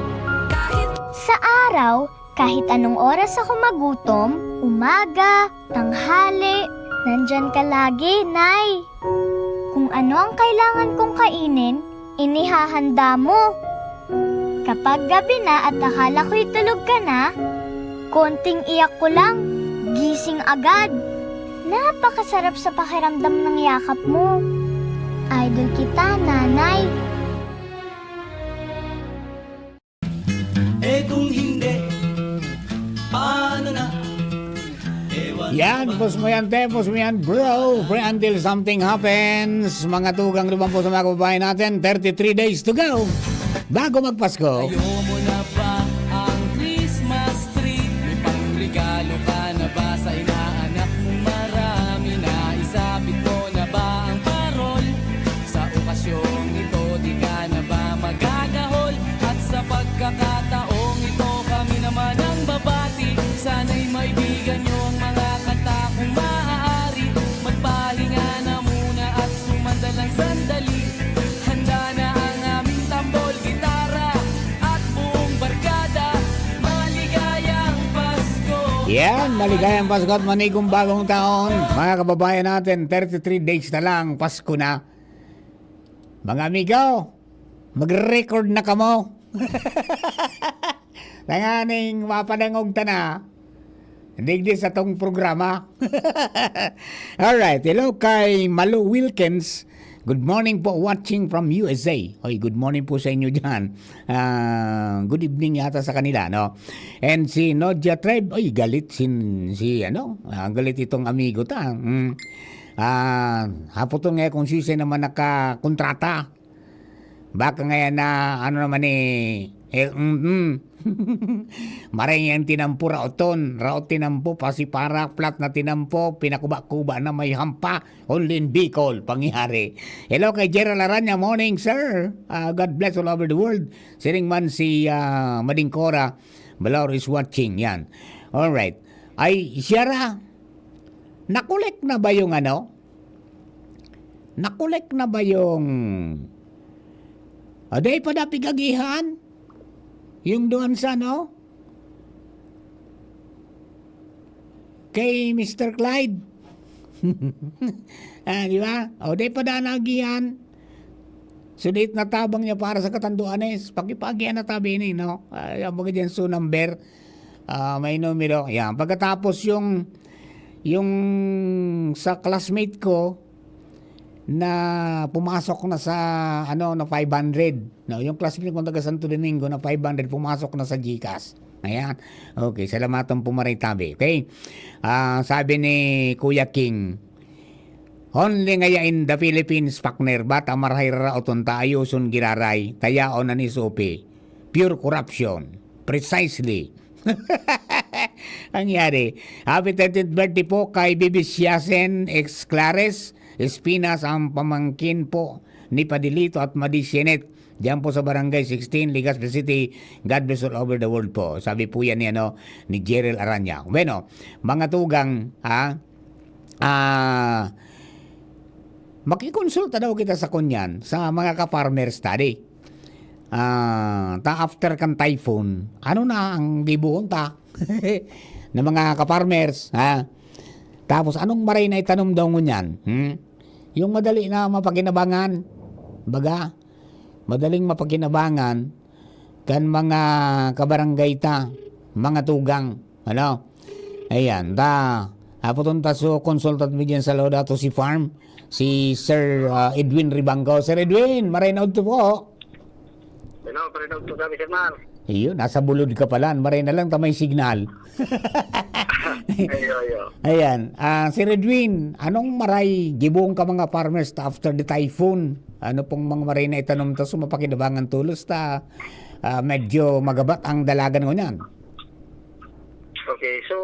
Kahit sa araw, kahit anong oras ako magutom, umaga, tanghali, nandyan ka lagi, Nay. Kung ano ang kailangan kong kainin, inihahanda mo. Kapag gabi na at akala ko'y tulog ka na, konting iyak ko lang, gising agad. Napakasarap sa pakiramdam ng yakap mo. Idol kita, Nanay. Eh kung hindi, paano na? Ewan Yan, ko ba? Pus mo yan, te, Pus mo yan, bro. Pray until something happens. Mga tugang naman po sa mga kababayan natin, thirty-three days to go bago magpasko. Tayo mo na ba ang Christmas tree? May pangregalo ka na ba sa inaanak mong marami? Naisabit mo na ba ang parol? Sa okasyong ito, di ka na ba magagahol? At sa pagkakataong ito, kami naman ang babati. Sana'y maibigan niyo ang mga kanta kung maaari. Magpahinga na muna at sumandalang sandali. Handa na ang aming tambol, gitara, at buong barkada. Maligayang Pasko! Yan, maligayang Pasko at manigong bagong taon. Mga kababayan natin, thirty-three days na lang, Pasko na. Mga amigo, mag-record na kamo. Tanganing mapadangog ta na. Digdi sa tong programa. Alright, hello kay Malo Wilkins. Good morning po, watching from U S A. Oy, good morning po sa inyo dyan. Ah, good evening yata sa kanila, no? And si Nodia Tribe, oy, galit sin, si, ano, ah, galit itong amigo ta. Mm. Ah, haputon nga kung sisay naman nakakontrata. Baka ngayon na, ano naman eh, eh, mm, mm. Maray ang tinampo raoton, raot tinampo, pasiparak, flat na tinampo, pinakuba-kuba na may hampa, only in Bicol, pangyayari. Hello kay Gerald Aranya, morning sir. Ah, God bless all over the world. Siring man si ah, Mading Cora, Balor is watching, yan. Alright. Ay, siya ra, nakolek na ba yung ano? Nakolek na ba yung... Ah, di pa da pig-agihan? Yung doon sa ano? Kay Mister Clyde. Ah, di ba? O, di pa da naagihan. So, date na tabang niya para sa katanduanes. Pakipaagihan na tabi ini, no? Ah, yung mga dyan, so number. Ah, may numero. Yan. Pagkatapos yung, yung sa classmate ko na pumasok na sa, ano, na five hundred. No, yung classmate ko taga Santo Domingo na five hundred, pumasok na sa GCash. Ayan. Okay, salamatan po maray tabi. Okay? Ah, sabi ni Kuya King, "Only ngaya in the Philippines, partner, bata marahay raraoton ta ayoson giraray, tayaon na ni Sophie. Pure corruption." Precisely. Ang yari. Happy thirteenth birthday po kay Bibi Siasen, ex Clares Espinas, ang pamangkin po ni Padilito at Madi Sienet. Diyan po sa Barangay sixteen, Legazpi City. God bless all over the world po. Sabi po yan ni, ano, ni Jerel Aranya. Bueno, mga tugang, ha? Ah, makikonsulta daw kita sa kunyan, sa mga ka-farmer study. Ah, ta after kan typhoon, ano na ang gibohon ta? Na mga ka-farmers, ha? Tapos, anong maray na itanom daw ngunyan? Hmm? Yung madali na mapakinabangan, baga, madaling mapakinabangan kan mga kabarangay ta. mga tugang. Ano? Ayan, ta, apoton ta so consultant mi diyan sa Laudato Si Farm, si Sir, ah, Edwin Ribangco. Sir Edwin, maray na udto po. Hello, maray na udto kami, Sir Mar. Iyo, nasa bulod ka pala. Maray na lang ta may signal. Ayo, ayo. Ayan. Ah, Sir Edwin, anong maray gibohon ka mga farmers ta after the typhoon? Ano pong mga maray na itanom ta so mapakinabangan tolos ta, ah, medyo magabat ang dalagan ngunyan? Okay, so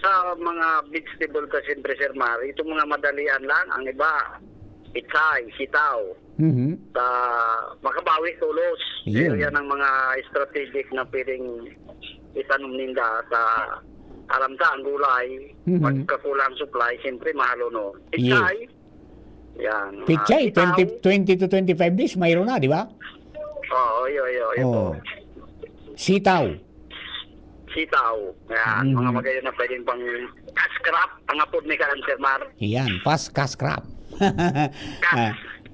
sa mga vegetable ta, siyempre, Sir Mar, itong mga madalian lang, ang iba, pechay, sitaw, Mhm. sa makabawi tolos. Yun. Pero yan ang mga strategic na pwedeng itanom ninda sa, alam ta, ang gulay, Mhm. pagkakulang supply, siyempre, mahal, no? Yes. Pechay, yan, ah, Pechay, sitaw. Twenty, twenty to twenty-five days, mayroon na, di ba? Oo, yun, yun, yun Oo. po. Sitaw. Sitaw. Yan, Mhm. mga magayon na pwedeng pang cash crop, ang apod ni Karan, Sir Mar. Yan, fast cash crop. Cash, Ah,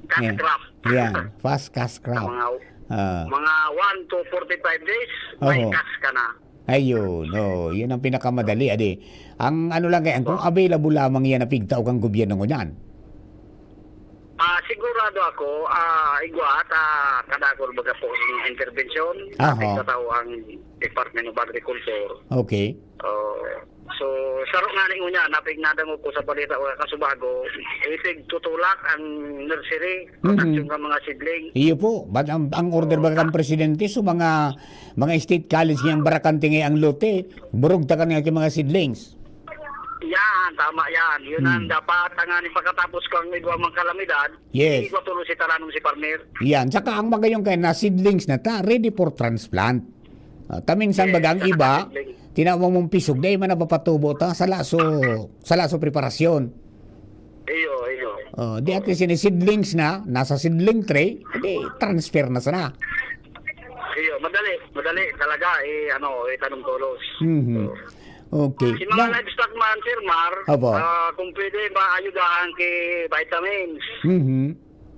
cash yan. crop. Yan, fast cash Sa crop. mga, Ah. mga one to forty-five days, may Oho. cash ka na. Ayun, oo, yun ang pinakamadali, adi. Ang ano lang kaya, kung Opo. available lamang yan na pigtao kang gobyerno ngunyan. Ah, sigurado ako, ah, igwa ta kadakol baga po ang intervensyon, Aha. ating katao ang Department of Agriculture. Okay. Oh, so, saro nga ni ngunyan, napig nadangog ko sa balita o kasubago, ipigtutulak ang nursery, Mhm. production ng mga seedling. Iyo po, but ang, ang order Oo. baga kan presidente, so mga, mga state college ngayang barakante ngaya ang lote, burugtakan nga ki mga seedlings. Yan, tama yan. Yun ang Hmm. dapat. Tanganing pagkatapos kang igwa mang kalamidad, Yes. igwa tulo si taranom si farmer. Yan. Saka ang magayon kaya na seedlings na ta, ready for transplant. Ah, ta minsan Yes, baga ang saka iba, seedling. Tinawan mong pisog, dahil man napapatubo ta, sa laso, sa laso preparasyon. Iyo, iyo. Oh, di at least, ini seedlings na, nasa seedling tray, di transfer na sana. Iyo, madali, madali talaga, eh, ano, itanom tolos. Mhm. So, Okay. Si mga Na livestock man, Sir Mar, Opo. ah, kung pwede, maayudahan ki vitamins. Mhm.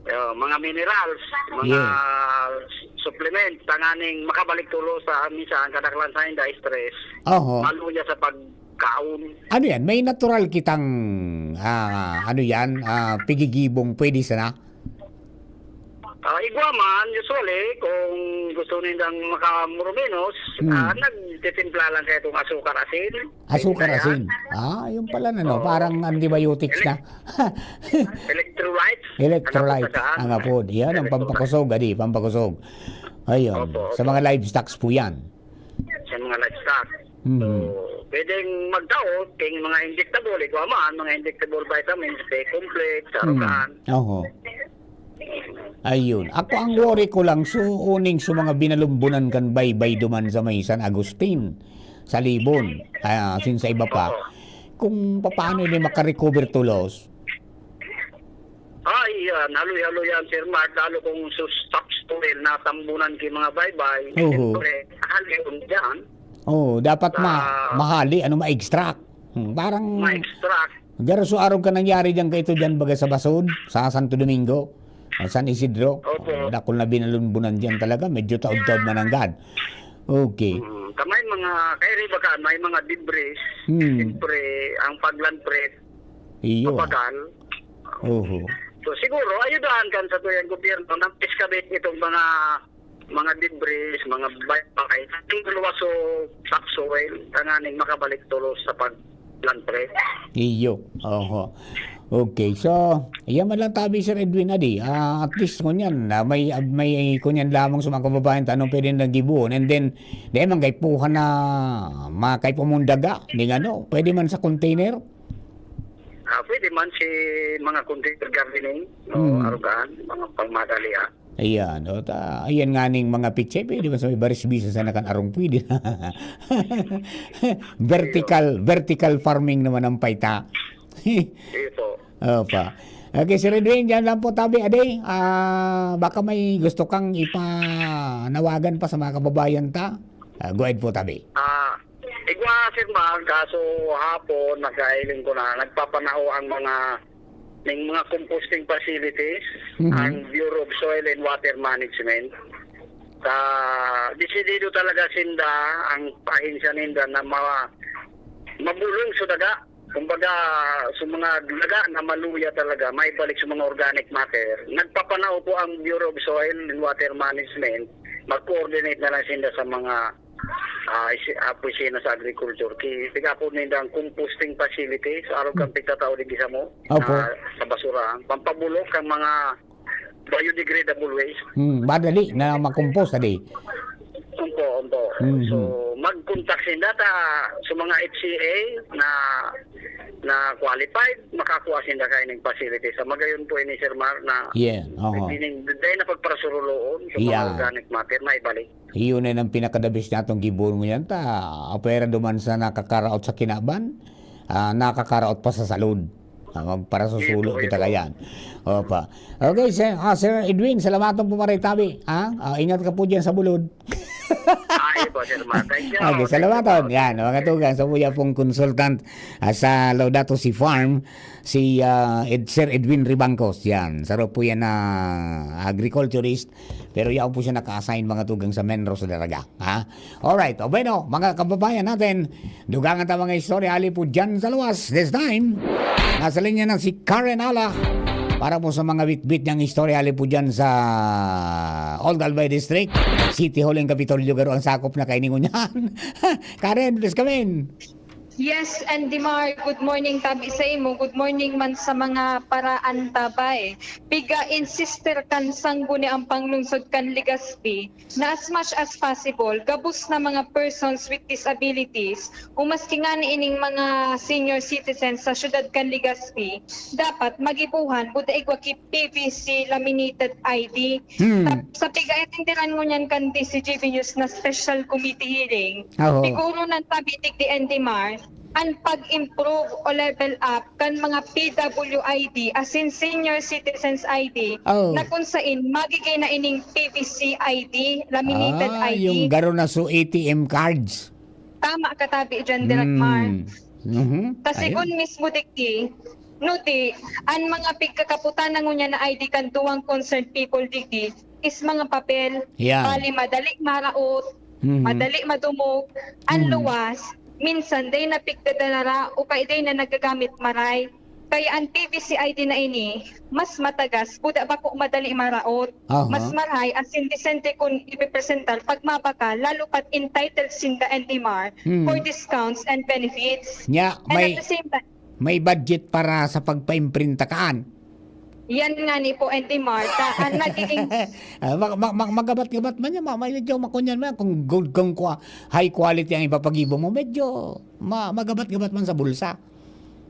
Yo, mga minerals, mga Yes. supplement, tanganing makabalik tulo sa minsan kadaklan sa inda stress. Oho. Maluya sa pagkaon. Ano yan? May natural kitang, ah, ano yan? Ah, pigigibong pwede sana? Ah, igwa man, usually, kung gusto nindang makamuruminos, Hmm. ah, nagtitimpla lang kayo itong asukar, asin. Asukar, Pwede na yan. asin. Ah, yun pala na, no? Oo. Parang antibiotics Elec-, na. electrolytes. Electrolyte. Ang apod sa saan? Ang apod. Yan, ang Electrolyte. pampakusog, adi, pampakusog. Ayun. Opo, Sa opo. mga livestocks po yan. Sa mga livestock. Mhm. So, pwedeng magtao, kaya yung mga injectable, ikaw man, mga injectable vitamins, B-complex, Hmm. Arogan. Oho. Ayun. Ako, ang worry ko lang, so, uning sa mga binalumbunan kan baybay duman sa may San Agustin, sa Libon, ah, sin sa iba pa, Oo. kung papaano ini makarecover tulos. Ay, yan. Haloy-haloy yan, Sir Mark. Lalo kung sus-, topsoil, natambunan ki mga baybay. Oho. Siyempre, haloy yan. Oo, dapat ma-, Ah. mahali, ano, ma-extract. Hmm, parang Ma-extract. Garo so arog ka nangyari diyan kaito diyan baga sa Basod, sa Santo Domingo, ah, San Isidro. Opo. Ah, dakul na binalumbunan diyan talaga, medyo taod-taod mananggad. Okay. Mm, kamay mga, kaya rin baka may mga debris, Hmm. siyempre, ang pag-land prep, Iyo. mabagal. Oho. So, siguro, ayudahan kan sa tuyang gobyerno na excavate itong mga mga debris, mga baybay, yung luwas o topsoil, tanganing makabalik tulos sa pag-, land prep. Iyo. Oho. Okay. So, iyan man lang tabi, Sir Edwin, adi. Ah, at least, ngunyan, na may, may, ngunyan lamang sa mga kababayan, tanong pwede na gibuon. And then, di man kay puhan na, makay pumundaga, ning ano, pwede man sa container? Ah, pwede man si mga container gardening, no, Hmm. arugaan, mga pangmadali, ah. Ayan, o, ta-, ayan nga ning mga pechay, pwede ba sa may baris bisa sa nakan arong pwede na? Vertical, vertical farming naman ang paita. Iyo po. Opa. Okay, Sir Edwin, dyan lang po tabi, ade. Ah, baka may gusto kang ipanawagan pa sa mga kababayan ta? Ah, go ahead po, tabi. Ah, igwa, Sir Mar, kaso hapon, nagkailing ko na, nagpapanaho ang mga ning mga composting facilities, Mhm. ang Bureau of Soil and Water Management. Ta, desidido talaga sinda, ang ahensya ninda na ma-, mabulong sa daga. Kumbaga, sa mga daga na maluya talaga, maibalik sa mga organic matter. Nagpapanao po ang Bureau of Soil and Water Management, mag-coordinate na lang sinda sa mga, ah, isi-, ah, opisina sa agriculture. Ki-, tiga po ninda ang composting facility sa araw kan pagtatao digdi sa mo, Opo. ah, sa basura. Pampabulok ang mga biodegradable waste. Hmm, madali na makompos, adi. Opo, opo. Mhm. So, mag-contact sinda ta sa mga F C A na, na qualified, makakuha sinda kaining facility. Sa magayon po ini, Sir Mar, na Yeah, oho. Dahil na pagparasuruloon sa mga Yeah. organic matter na ibalik. Iyon na ang pinakadabis natong gibohon ngunyan ta. Apwera duman sa nakakaraot sa kinaban, ah, nakakaraot pa sa salud. Ah, magparasusulo Ito, kita ito. kayan. Opa. Okay, Sir, ah, Sir Edwin, salamaton po maray tabi, ha? Ah, ingat ka po diyan sa bulod. Ay, po, Sir Mar. Thank you. Okay, Thank you salamaton. po. Yan, mga tugang, sa puya pong consultant, ah, sa Laudato Si Farm, si, ah, Ed-, Sir Edwin Ribangcos. Yan, saro po yan na agriculturist, pero yaon po siya naka-assign, mga tugang, sa Menro sa Daraga. Ha? Alright. O bueno, mga kababayan natin, dugangan ta mga istorya hali po dyan sa luwas. This time, nasa linya na si Karen Ala para po sa mga bitbit niyang istorya hali po dyan sa Old Albay District, City Hall and Kapitolyo, garo ang sakop na kaini ngunyan. Karen, please come in. Yes, Andy Mar, good morning tabi sa imo. Good morning man sa mga paraantabay. Piga-insister kan sangguniang panglungsod kan Legazpi na as much as possible, gabos na mga persons with disabilities o maski ngani ining mga senior citizens sa siyudad kan Legazpi, dapat magibohan buda igwa ki P V C laminated I D. Hmm. Tap-, sa piga-intindiran ngunyan kan D C G V News na special committee hearing, Aho. Siguro nang tabi digdi, Andy Mar, an pag-improve o level up kan mga P W I D, asin senior citizens I D, Oh. na kun sain magigin na ining P V C I D, laminated Ah, I D. Yung garo na so A T M cards. Tama ka tabi dyan, Direk Mar. Mm. Mhm. Ta Ayun. Sigun mismo digdi, no di, an mga pigkakaputan na ngunyan na I D kan duwang concerned people digdi is mga papel. Yan. Bali, madali maraot, Mhm. madali madumog, an Mhm. luwas, minsan dai na pigdadala ra o kaya dai na nagagamit maray. Kaya an P V C I D na ini, mas matagas, buda bako madali maraot. Aha. Mas marahay, asin disente kun ipipresentar pag mabakal, lalo pat entitled sinda, Andy Mar, Hmm. for discounts and benefits. Nya, And may, at the same time, may budget para sa pagpaimprinta kaan? Yan nga ni po, Andy Mar, ta, ang nagiging Ah, mag-, mag-, mag-, magabat-gabat man yan, ma-, medyo makunyan man yan. Kung good, kung kwa-, high quality ang ipapagibo mo, medyo ma-, magabat-gabat man sa bulsa.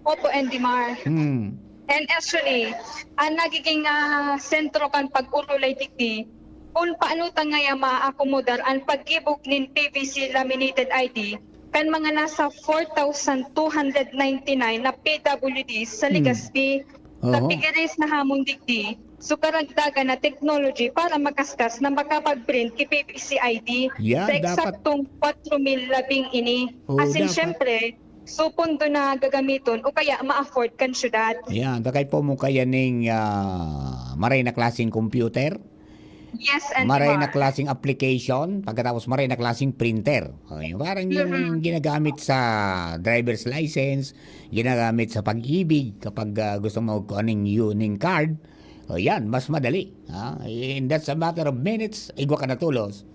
Opo, Andy Mar. Hmm. And actually, ang nagiging, ah, sentro kan pag-urulay digdi, kung paano ta ngaya maakomodar an paggibo nin P V C laminated I D kan mga nasa four thousand two hundred ninety-nine na P W Ds sa Hmm. Legazpi. Oho. Sa pigaris na hamon digdi, so karagdagan na technology para makaskas na makapag-print ki P V C I D Yeah, sa dapat eksaktong kwatro mil labing ini. Oo, Asin, dapat. Siyempre, so pondo na gagamiton o kaya ma-afford kan syudad. Yan, dakay po mo kaya ning, ah, maray na klaseng computer, Yes, and maray na more. Klaseng application, pagkatapos maray na klaseng printer. O, yung parang yung Mhm. ginagamit sa driver's license, ginagamit sa Pag-ibig kapag, ah, gusto mo kuha ning u-, ning card. O, yan, mas madali. Ha? In that's a matter of minutes, igwa ka na tulos.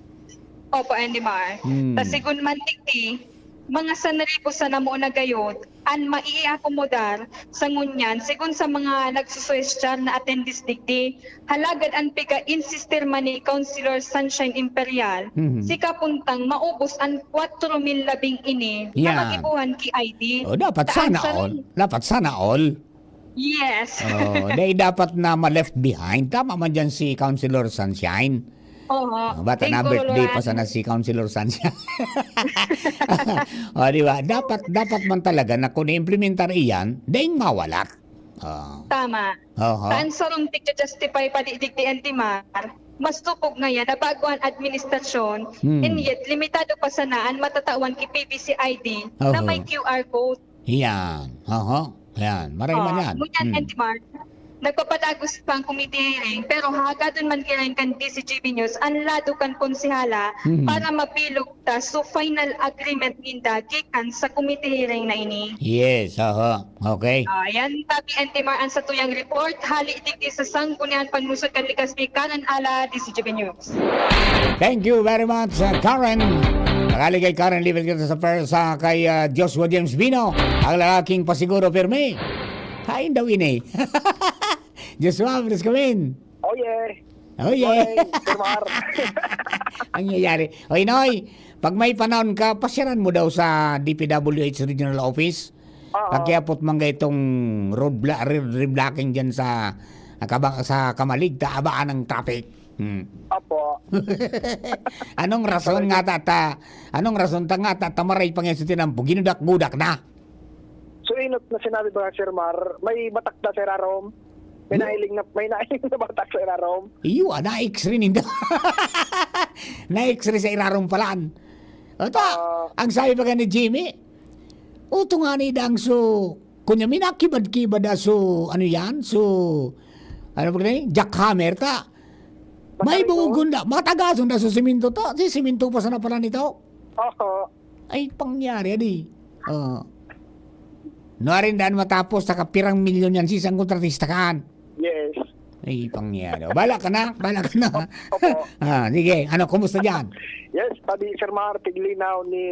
Opo, Andy Mar. Hmm. Ta sigun man digdi, mga sanribo sana mo na gayod an maiakomodar sa ngunyan, sigun sa mga nagsusuwestiyon na attendees digdi. Halagad an piga-insistir man ni Councilor Sunshine Imperial, Mhm. si kapuntang maubos an kwatro mil labing ini na Yeah. magibohan ki I D. O, dapat Ta an sana sarong all. Dapat sana all. Yes. Oh, dai dapat na ma-left behind. Tama man diyan si Councilor Sunshine. Oo. Ah, bata na Thank you, birthday pa Lord. Sana si Councilor Sunshine. O, di ba? Dapat, dapat man talaga na kung i-implementar iyan, daing mawala. Oh. Tama. Oho. Tan sarong tigja-justify pa di digdi, Andy Mar, mas tupog ngayan na bago an administrasyon, Hmm. and yet limitado pa sana an matatawan ki P V C I D na Oho. May Q R code. Yan. Oho. Yan. Maray man Oh, yan. Ngunyan, Hmm. Andy Mar, nagpapadagos pa ang committee hearing, pero hahagadon man girayan kan D Z G B News an lado kan konsehala Mhm. para mabilog ta sa final agreement ninda gikan sa committee hearing na ini. Yes, aha. Okay. Ah, yan, Papi and Timar, ang satuyang report. Hali digdi sa Sangguniang Panlungsod kan Legazpi, Karen Ala, D Z G B News. Thank you very much, uh, Karen. Pakali kay Karen, lipat kita sa per-, sa kay, uh, Joshua James Bino, ang lalaking pasiguro pirmi. Hain daw ini. Joshua, please come in. Oh, yeah. Oh, yeah. Morning, Sir Mar. Ang nangyayari. Oy, Noy, pag may panahon ka, pasyaran mo daw sa D P W H Regional Office. Oo. Pakiapot man itong road bla-, re-, reblocking dyan sa, ah, kaba-, sa Camalig, ta abaan ang traffic. Hmm. Opo. Anong rason nga ta, ta, anong rason ta nga ta, ta maray pa ngayon sa tinampo? Ginudak-gudak na. So, inot na sinabi ba, Sir Mar, may batak na sa irarom? May Hmm? nahiling na, may nahiling na batak sa irarom? Iyo, ah, na-X-ray ninda. Na-X-ray sa irarom palaan. Ito, Ah. ang sabi pa ni Jimmy, "Uto nga ni dang so, kunya minakibad-kibad na so, ano yan? So, ano ba ni? Jackhammer ta. May Matarikon? Bungog gunda, matagason na so siminto to. Si siminto pa sana pala nito." Oho. Ay, pangyari, adi. Oh. Nuarin daan matapos, saka pirang milyon yan, si isang kontratista kaan. Yes. Ay, pangyari. Bala ka na, bala ka na. Opo. Ah, sige, ano, kumusta dyan? Yes, padi Sir Mar, tiglinaw ni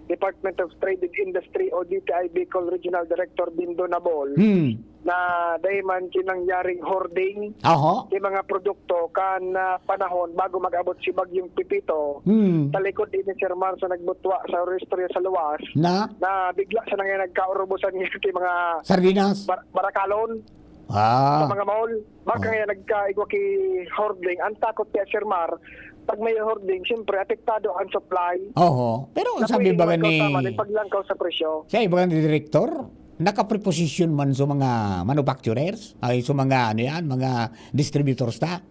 Department of Trade and Industry o D T I Bicol Regional Director Bindo Nabol Hmm. na dahil man kinangyaring hoarding Oho. yung mga produkto kan, ah, panahon bago mag-abot si Bagyong Pepito. Hmm. Talikod ini, Sir Mar, sa nagbutwa sa istorya sa luwas Na? na bigla sa nangyay nagkaurubosan niya yung mga Sardinas? bar-, barakalon. Ah. Sa mga mall. Baka Oh. kaya nagkaigwa ki hoarding. Ang takot kaya, Sir Mar, pag may hoarding, siyempre, apektado ang supply. Oho. Pero Na sabi pwedeng baga ni magkausama ng paglangkaw sa presyo. Sabi baga ni Direktor, nakapreposition man sa mga manufacturers, ay sa mga, ano yan, mga distributors ta?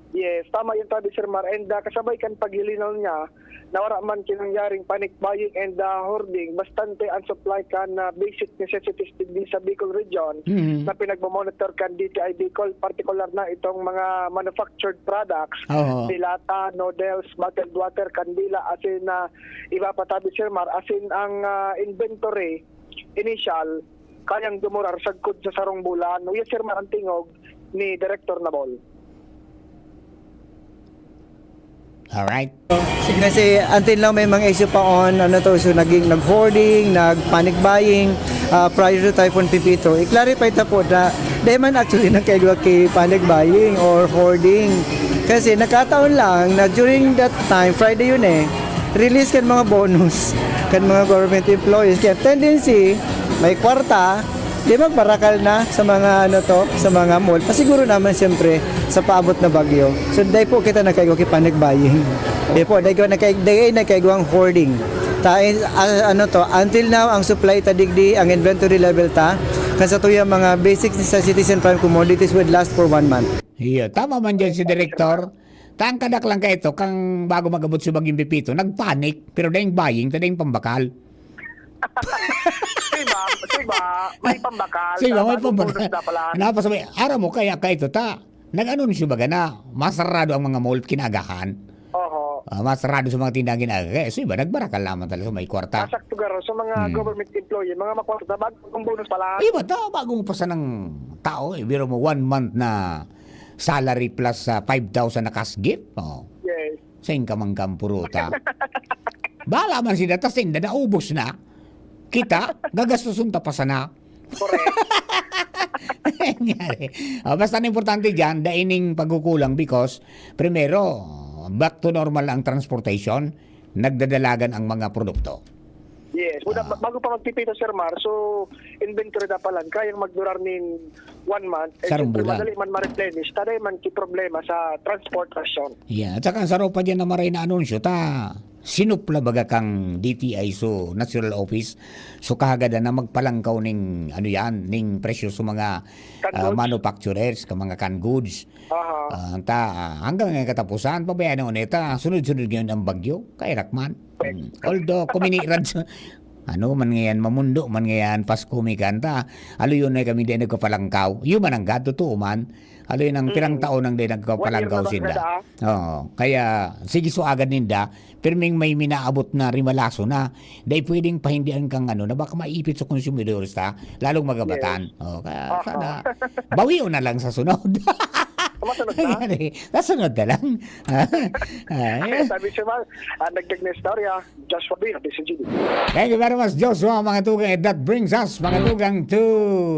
Yes, tama yung sabi, Sir Mar. And, ah, kasabay kan paglilinaw niya, na wala man kinangyaring panic buying and, ah, hoarding, bastante ang supply kan, ah, basic necessities digdi sa Bicol Region Mhm. na pinagmamonitor kan D T I Bicol, partikular na itong mga manufactured products, Oo. dilata, noodles, bottled water, kandila, asin na iba pa tabi, Sir Mar, asin ang, ah, inventory, initial, kayang dumurar sagkod sa sarong bulan. Uya, Sir Mar, ang tingog ni Director Nabol. Alright. Kasi until now, may mga issue pa on, ano to, so naging nag-hoarding, nag-panic buying, ah, prior to Typhoon Pepito. I-clarify ta po na, dahil man actually nagkaigwa ki panic buying or hoarding. Kasi nagkataon lang na during that time, Friday yun eh, release kan mga bonus, kan mga government employees. Kaya tendency, may kwarta, di magbarakal na sa mga ano to, sa mga mall. Pasiguro naman siyempre sa paabot na bagyo. So, dai po kita nagkaigwa ki panic buying. Di po, dai ko nagkaig-, dai nagkaigwang hoarding. Ta, eh, ah, ano to, until now, ang supply ta digdi, ang inventory level ta, kan sa tuyang mga basic necessities and prime commodities would last for one month. Iya, tama man dyan si Direktor. Ta ang kadak lang kaito, kang bago mag-abot si Bagyong Pepito, nagpanic, pero daing buying, ta daing pambakal. Sa iba, sa iba, may pambakal. Sa iba, may Bagong pambakal. Bonus na pala. Napasabi, aram mo, kaya kaito ta, nag-anunsyo baga na, masarado ang mga mall kinaagahan. Oho. Ah, masarado sa mga tindahan kinaagahan. Kaya sa iba, nagbarakal naman talaga sa may kwarta. Masakto garo, sa mga Hmm. government employee, mga makwarta, bagong bonus pala. Iba ta, bagong pasa ng tao, eh. Biro mo, one month na salary plus, ah, five thousand na cash gift. Oh. Yes. Sain ka man kampuruta? Bala man sila, tas sinda naubos na. Kita, gagastuson ta pa sana. Correct. Nangyari. Oh, basta ang importante dyan, daining pagkukulang because, primero, back to normal ang transportation, nagdadalagan ang mga produkto. Yes. Una, Ah. bago pa magpipito, Sir Mar, so, inventory na pala, kayang magdurar nin one month, eh, Sarong siyempre, bulan. Madali man ma-replenish, taday man ki problema sa transportasyon. Yeah, at saka ang saro pa dyan na maray na anunsyo, ta, sinupla baga kang D T I so National Office, so kahagadan na magpalangkaw ning, ano yan, ning presyo sa mga, Canned ah, goods? Manufacturers, ka mga canned goods. Aha. Ah, ta, ah, hanggang ngayon katapusan, pabayaan na ulit, ah, sunod-sunod ngayon ang bagyo, kay Rakman. Yes. Hmm. Although, kuminirad sa, Ano man ngayan, mamundo man ngayan, Pasko mi kanta. Alo yun na kami di nagkapalangkaw. Yun man ang God, totoo man. Alo yun ang pirang Mm. taon ang di One year nagkapalangkaw na ba sinda. sila? Oo. Kaya, sige, suagan ninda. Pirming may minaabot na rimalaso na. Dahil pwedeng pahindian kang ano, na baka maipit sa konsumidor sa lalong magabatan. Yes. Oo, kaya Oo. sana, bawion na lang sa sunod. Masunod na? Yan eh. Sa sunod na lang. Ah, Ay, sabi siya, Mal, ah, nagdag na istorya. Joshua Bea, D C G D. Thank you very much, Joshua, mga tugang. And that brings us, mga tugang, to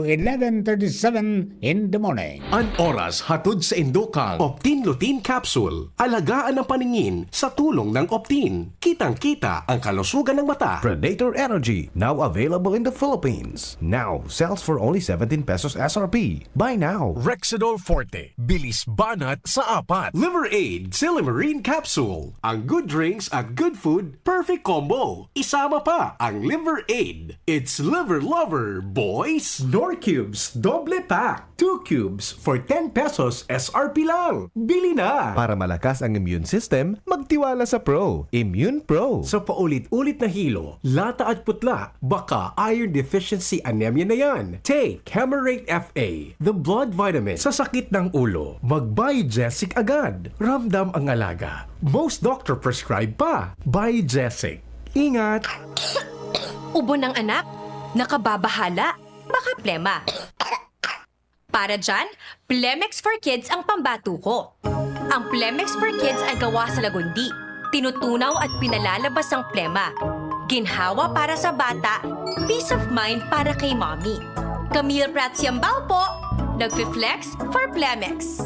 eleven thirty-seven in the morning. An oras hatod sa indukang Optin Lutein Capsule. Alagaan ang paningin sa tulong ng Optin. Kitang-kita ang kalusugan ng mata. Predator Energy, now available in the Philippines. Now, sells for only seventeen pesos S R P. Buy now. Rexidol Forte, bilis banat sa apat. Liver Aid, Silimarin Capsule. Ang good drinks at good food, perfect combo. Isama pa ang Liver Aid. It's Liver Lover, boys! Knorr Cubes, doble pack. Two cubes for ten pesos S R P lang. Bili na! Para malakas ang immune system, magtiwala sa Pro. Immune Pro. Sa paulit-ulit na hilo, lata at putla, baka iron deficiency anemia na yan. Take Camerate F A, the blood vitamin. Sa sakit ng ulo, mag-Biogesic agad. Ramdam ang alaga. Most doctor prescribe pa. Biogesic. Ingat! Ubo ng anak, nakababahala, baka plema. Para dyan, Plemex for Kids ang pambato ko. Ang Plemex for Kids ay gawa sa lagundi. Tinutunaw at pinalalabas ang plema. Ginhawa para sa bata, peace of mind para kay mommy. Camille Prats Yambao po, nagfi-flex for Plemex.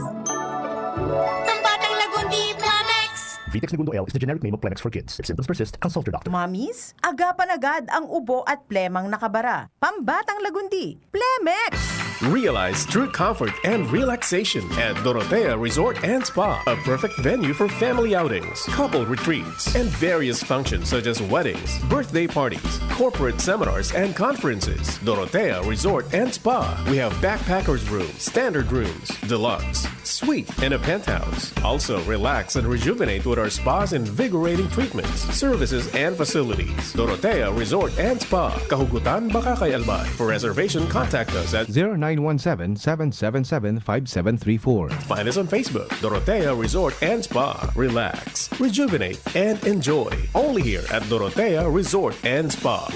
Pambatang Lagundi, Plemex! Vitex Negundo L is the generic name of Plemex for Kids. If symptoms persist, consult your doctor. Mommies, agapan agad ang ubo at plemang nakabara. Pambatang Lagundi, Plemex! Realize true comfort and relaxation at Dorotea Resort and Spa, a perfect venue for family outings, couple retreats, and various functions such as weddings, birthday parties, corporate seminars, and conferences. Dorotea Resort and Spa. We have backpackers room, standard rooms, deluxe, suite, and a penthouse. Also, relax and rejuvenate with our spa's invigorating treatments, services, and facilities. Dorotea Resort and Spa, Kahugutan, Bacacay, Albay. For reservation, contact us at zero nine one seven, seven seven seven, five seven three four. Find us on Facebook, Dorotea Resort and Spa. Relax, rejuvenate, and enjoy. Only here at Dorotea Resort and Spa.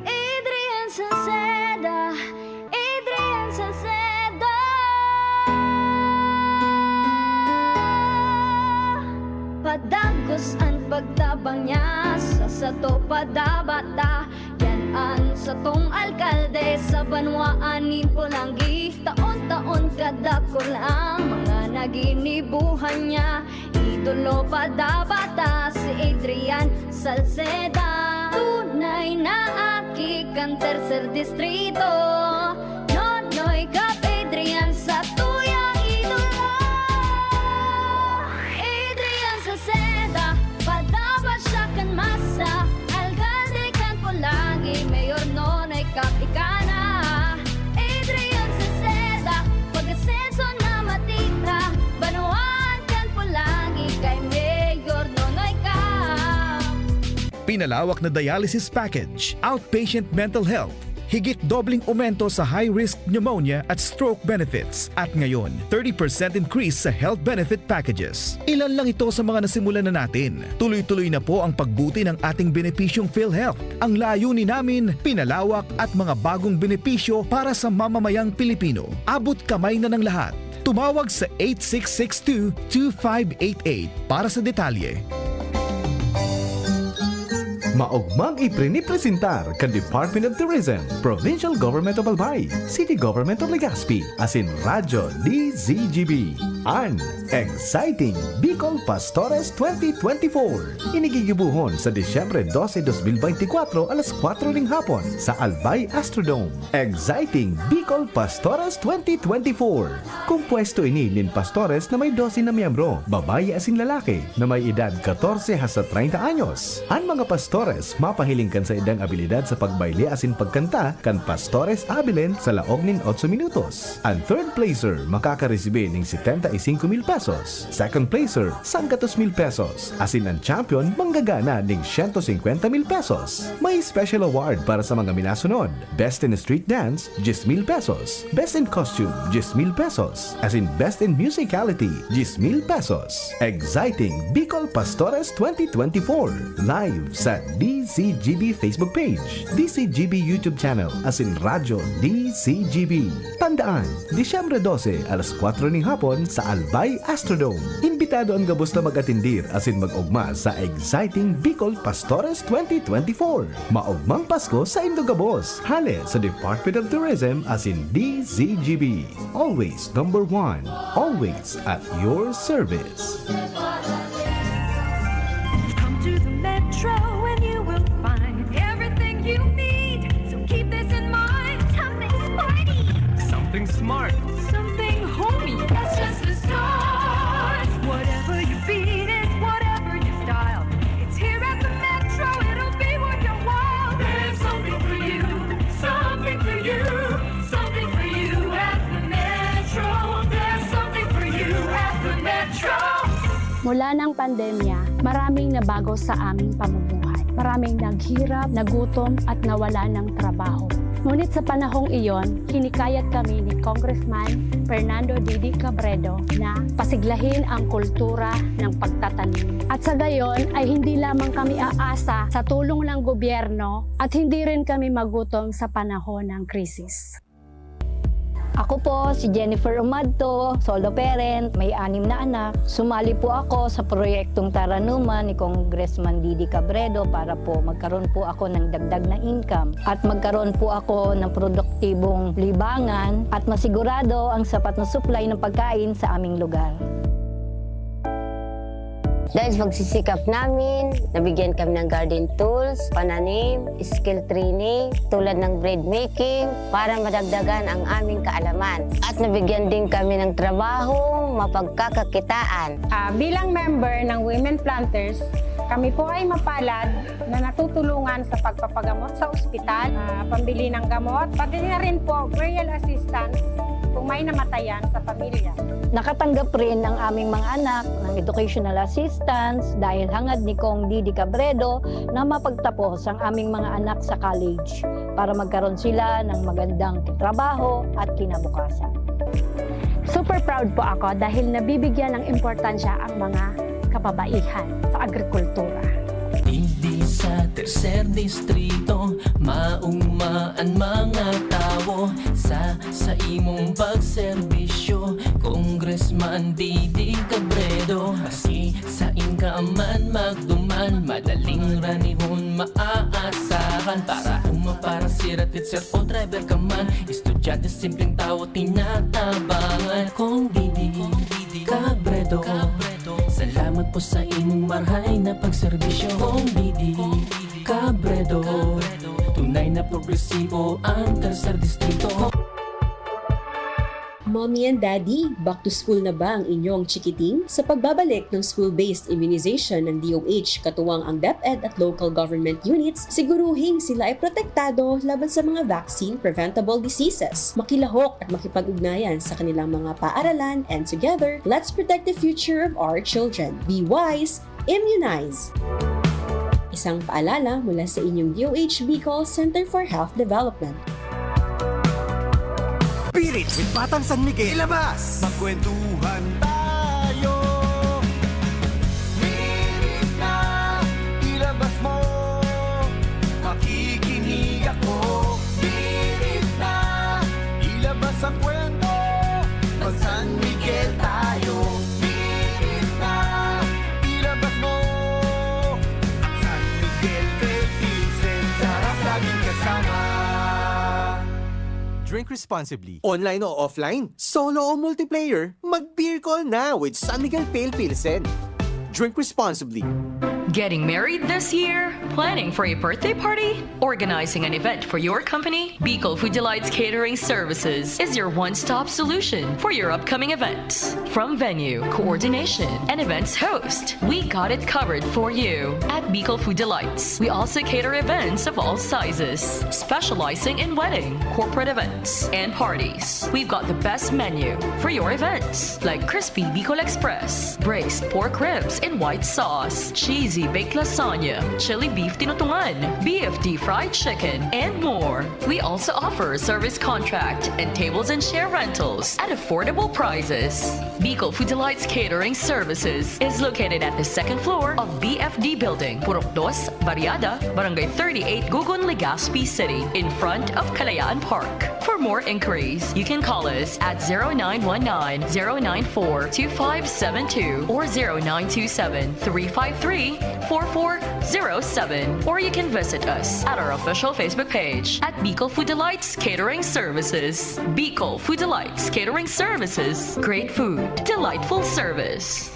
Adrian Salceda, Adrian Salceda. Padagos an pagtabang niya sa sato padabata. Yan an satong alkalde sa banwaan nin Polangui. Taon-taon kadakul ang mga naginibuhan niya. Idolo padabata si Adrian Salceda. Tunay na aki kan tercer distrito. Nonoy Cap Adrian sa tuyang idolo. Adrian Salceda, padabata siya kan masa. Alkalde kan Polangui, Mayor Nonoy Cap ika na. Adrian Salceda, pag-asenso na matira. Banwaan kan Polangui kay Mayor Nonoy Cap. Pinalawak na dialysis package, outpatient mental health, higit dobleng aumento sa high-risk pneumonia at stroke benefits, at ngayon, thirty percent increase sa health benefit packages. Ilan lang ito sa mga nasimulan na natin. Tuloy-tuloy na po ang pagbuti ng ating benepisyong PhilHealth. Ang layunin namin, pinalawak at mga bagong benepisyo para sa mamamayang Pilipino. Abot kamay na ng lahat. Tumawag sa eight six six two, two five eight eight para sa detalye. Maogmang iprinipresentar kan Department of Tourism, Provincial Government of Albay, City Government of Legazpi, asin Radyo D Z G B, an Exciting Bicol Pastores twenty twenty-four. Ini gigibohon sa Disyembre doce, dos mil beintikwatro, alas kwatro ning hapon, sa Albay Astrodome. Exciting Bicol Pastores twenty twenty-four. Kompuesto ini nin pastores na may doce na miyembro, babayi asin lalaki, na may edad katorse hasta treinta anyos. An mga pastores mapahiling kan saindang abilidad sa pagbayle asin pagkanta kan Pastores Abilene sa laog nin otso minutos. An third placer makakaresibi nin setenta singko mil pesos. Second placer, sanggatos mil pesos. Asin an champion, manggagana ning siyento singkwenta mil pesos. May special award para sa mga minasunod: Best in Street Dance, diyes mil pesos. Best in Costume, diyes mil pesos. Asin Best in Musicality, diyes mil pesos. Exciting Bicol Pastores twenty twenty-four. Live sa D Z G B Facebook page, D Z G B YouTube channel, asin Radyo D Z G B. Tandaan, Disyembre dose, alas kwatro ning hapon sa Albay Astrodome. Imbitado an gabos na mag-atendir asin mag-ogma sa Exciting Bicol Pastores twenty twenty-four. Maogmang Pasko sa indo gabos. Hale sa Department of Tourism asin D Z G B. Always number one. Always at your service. Come to the Metro and you will find everything you need. So keep this in mind. Something sporty. Something smart. Something homey. That's just the start. Whatever your beat is, whatever your style, it's here at the Metro. It'll be worth your while. There's something for you. Something for you. Something for you at the Metro. There's something for you at the Metro. Mula ng pandemya, maraming nabago sa aming pamumuhay. Maraming naghirap, nagutom at nawala ng trabaho. Ngunit sa panahong iyon, hinikayat kami ni Congressman Fernando Didi Cabredo na pasiglahin ang kultura ng pagtatanim. At sa gayon ay hindi lamang kami aasa sa tulong ng gobyerno at hindi rin kami magutom sa panahon ng krisis. Ako po si Jennifer Umadto, solo parent, may anim na anak. Sumali po ako sa proyektong Taranuman ni Congressman Didi Cabredo para po magkaroon po ako ng dagdag na income at magkaroon po ako ng produktibong libangan at masigurado ang sapat na supply ng pagkain sa aming lugar. Dahil sa pagsisikap namin, nabigyan kami ng garden tools, pananim, skill training, tulad ng bread making, para madagdagan ang aming kaalaman. At nabigyan din kami ng trabaho, mapagkakakitaan. Ah, bilang member ng Women Planters, kami po ay mapalad na natutulungan sa pagpapagamot sa ospital, ah, pambili ng gamot, pati na rin po burial assistance kung may namatayan sa pamilya. Nakatanggap rin ang aming mga anak ng educational assistance dahil hangad ni Cong Didi Cabredo na mapagtapos ang aming mga anak sa college para magkaroon sila ng magandang trabaho at kinabukasan. Super proud po ako dahil nabibigyan ng importansya ang mga kababaihan sa agrikultura. Digdi sa tercer distrito, maugma an mga tawo sa, sa imong pagserbisyo. Congressman Didi Cabredo, maski sain ka man magduman, madaling ranihon maaasahan. Para uma, para sira, teacher o driver ka man, estudyante, simpleng tawo, tinatabangan. Cong Didi Cabredo, salamat po sa imong marhay na pagserbisyo. Cong Didi Cabredo, tunay na progresibo ang tercer distrito. Mommy and Daddy, back to school na ba ang inyong chikiting? Sa pagbabalik ng school-based immunization ng D O H, katuwang ang DepEd at local government units, siguruhing sila ay protektado laban sa mga vaccine-preventable diseases. Makilahok at makipag-ugnayan sa kanilang mga paaralan, and together, let's protect the future of our children. Be wise, immunize! Isang paalala mula sa inyong D O H Bicol Center for Health Development. Pirit with Batang San Miguel. Ilabas! Magkwentuhan tayo. Pirit na, ilabas mo. Makikinig ako. Pirit na, ilabas ang kwento. Mag San Miguel tayo. Pirit na, ilabas mo. Ang San Miguel Pale Pilsen, sarap laging kasama. Drink responsibly. Online o offline, solo o multiplayer, mag-beer call na with San Miguel Pale Pilsen. Drink responsibly. Getting married this year? Planning for a birthday party? Organizing an event for your company? Bicol Food Delights Catering Services is your one-stop solution for your upcoming events. From venue, coordination, and events host, we got it covered for you. At Bicol Food Delights, we also cater events of all sizes, specializing in wedding, corporate events, and parties. We've got the best menu for your events, like crispy Bicol Express, braised pork ribs in white sauce, cheesy baked lasagna, chili beef tinutungan, B F D fried chicken, and more. We also offer service contract and tables and chair rentals at affordable prices. Bicol Food Delights Catering Services is located at the second floor of B F D Building, Purok Dos, Barriada, Barangay thirty-eight, Gugun, Legazpi City, in front of Kalayaan Park. For more inquiries, you can call us at zero nine one nine, zero nine four, two five seven two or zero nine two seven, three five three, four four zero seven. Or you can visit us at our official Facebook page at Bicol Food Delights Catering Services. Bicol Food Delights Catering Services. Great food, delightful service.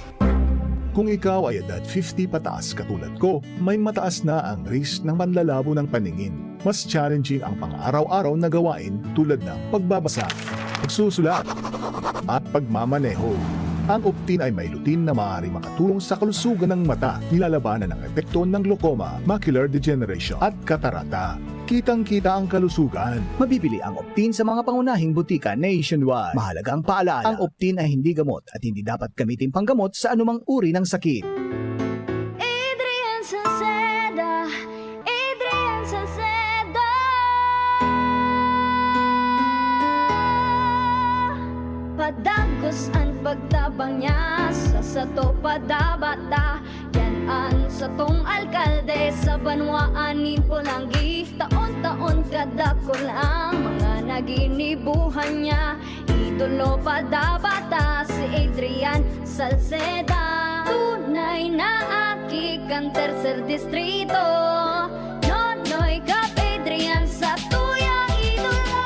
Kung ikaw ay edad fifty pataas katulad ko, may mataas na ang risk ng panlalabo ng paningin. Mas challenging ang pang-araw-araw na gawain tulad ng pagbabasa, pagsusulat, at pagmamaneho. Ang Optin ay may lutein na maaaring makatulong sa kalusugan ng mata, nilalabanan ang epekto ng glaucoma, macular degeneration, at katarata. Kitang-kita ang kalusugan. Mabibili ang Optin sa mga pangunahing butika nationwide. Mahalagang paalala, ang Optin ay hindi gamot at hindi dapat gamitin panggamot sa anumang uri ng sakit. Adrian Salceda, Adrian Salceda. Padagos an pagtabang niya sa sato padabata. Yan an satong alkalde sa banwaan nin Polangui. Taon-taon kadakul ang mga naginibuhan niya. Idolo padabata si Adrian Salceda. Tunay na aki kan tercer distrito. Nonoy Cap Adrian sa tuyang idolo.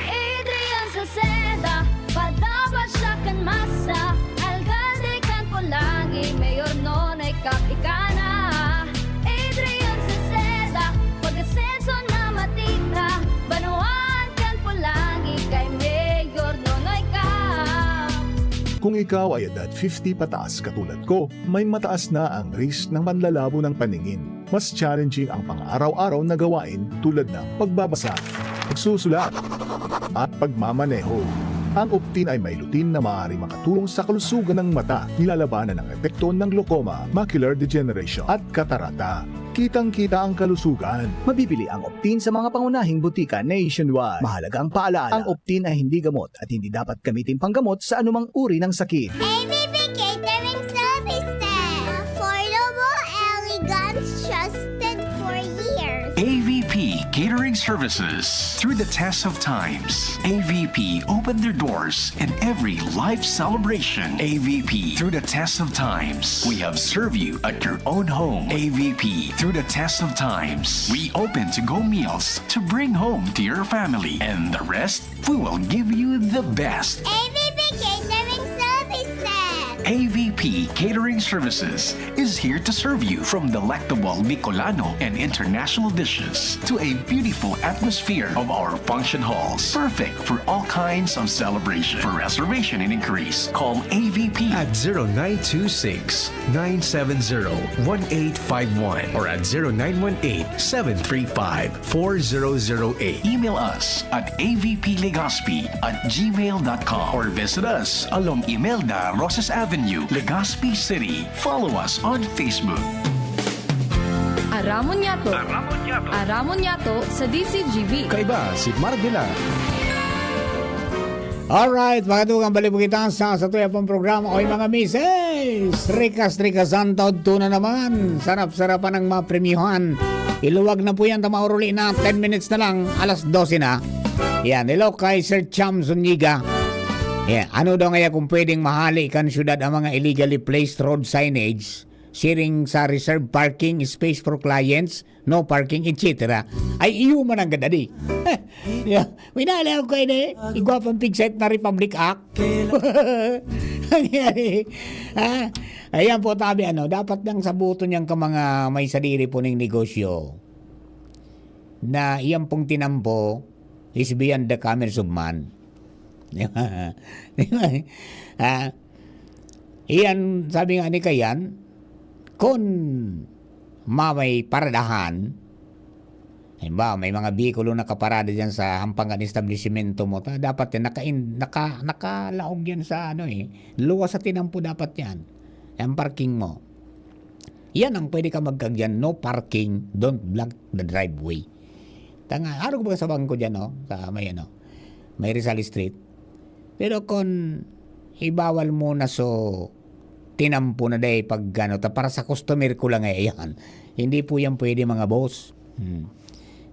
Adrian Salceda, padapat siya kan masa. Alkalde kan Polangui, Mayor Nonoy Cap ika na. Adrian Salceda, pag-asenso na matira. Banwaan kan Polangui kay Mayor Nonoy Cap. Kung ikaw ay edad fifty pataas katulad ko, may mataas na ang risk ng panlalabo ng paningin. Mas challenging ang pang-araw-araw na gawain tulad ng pagbabasa, pagsusulat, at pagmamaneho. Ang Optin ay may lutein na maaaring makatulong sa kalusugan ng mata, nilalabanan ang epekto ng glaucoma, macular degeneration, at katarata. Kitang-kita ang kalusugan. Mabibili ang Optin sa mga pangunahing butika nationwide. Mahalagang paalala, ang Optin ay hindi gamot at hindi dapat gamitin panggamot sa anumang uri ng sakit. A V P Catering Services. Affordable, elegant, trusted for years. A V P Catering Services. Through the test of times, A V P opened their doors in every life celebration. A V P, through the test of times, we have served you at your own home. A V P, through the test of times, we open to-go meals to bring home to your family. And the rest, we will give you the best. A V P Catering Services. A V P Catering Services is here to serve you, from delectable Bicolano and international dishes to a beautiful atmosphere of our function halls. Perfect for all kinds of celebration. For reservation and inquiries, call A V P at zero nine two six, nine seven zero, one eight five one or at zero nine one eight, seven three five, four zero zero eight. Email us at A V P Legazpi at gmail dot com or visit us along Imelda Roses Avenue, Legazpi City. Follow us on Facebook. Aramon niyato. Aramon niyato. Aramon niyato sa D Z G B. Kaiba si Marvila. Alright, mga tugang, balik po kita sa, sa tuya pong programa. Oy, mga misis, rikas-rikasan, taod tuna naman. Sarap-sarapan ang mga premyuhan. Iluwag na po yan, tamauruli na. Ten minutes na lang, alas dose na. Yan, hello kay Sir Cham Zuniga. Yeah, ano daw ngaya kung pwedeng mahali kan syudad ang mga illegally placed road signage, siring sa reserved parking space for clients, no parking, et cetera. Ay, iyo man ang gadadi. Yeah. Winali ako kayo na eh. Igwa pang pigsayt na Republic Act. nangyari. Ha? Ayan po, tabi, ano, dapat nang sabuton niyan ka mga may sadiri po ning negosyo na iyan pong tinampo is beyond the commerce of man. Di ba? Di ba? Ah, iyan, sabi nga ni Kayan, kun ma-, may paradahan, halimbawa, may mga bihikulo nakaparada diyan sa hampang kan establisimento mo, ta-, dapat yan, naka-in-, naka-, nakalaog yan sa, ano, eh, luwas sa tinampo dapat yan, ang parking mo. Yan ang pwede ka magkagyan, "No parking, don't block the driveway." Tanga, arog ba sa bangko diyan, no? Sa may, ano, may Rizal Street. Pero kun ibawal mo na, so, tinampo na dai pag, ano, ta-, para sa customer ko lang, eh, yan. Hindi po yan pwede, mga boss. Hmm.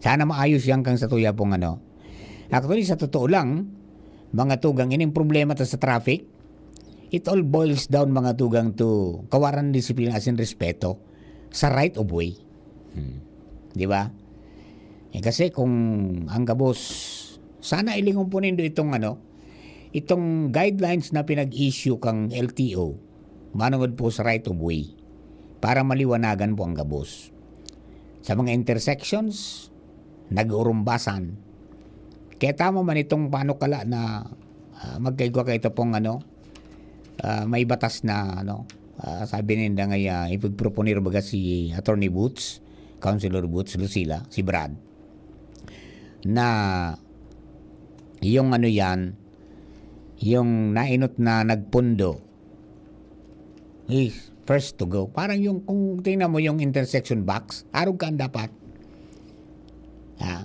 Sana maayos yan kang sa tuya pong, ano. Actually, sa totoo lang, mga tugang, ining problema ta sa traffic, it all boils down, mga tugang, to kawaran disiplina asin respeto sa right of way. Hmm. Di ba? Eh, kasi kung ang gabos, sana ilingon po nindo itong, ano, itong guidelines na pinag-issue kang L T O, manungod po sa right of way, para maliwanagan po ang gabos. Sa mga intersections, nag-uurumbasan. Kaya tama man itong panukala na, ah, magkaigwa kayo pong, ano, ah, may batas na, ano, ah, sabi ninda nga, ah, ipagproponer baga si Attorney Boots, Councilor Boots, Lucila, si Brad, na yung, ano yan, yung nainot na nagpundo is first to go. Parang yung, kung tingnan mo yung intersection box, arog ka dapat. Ah.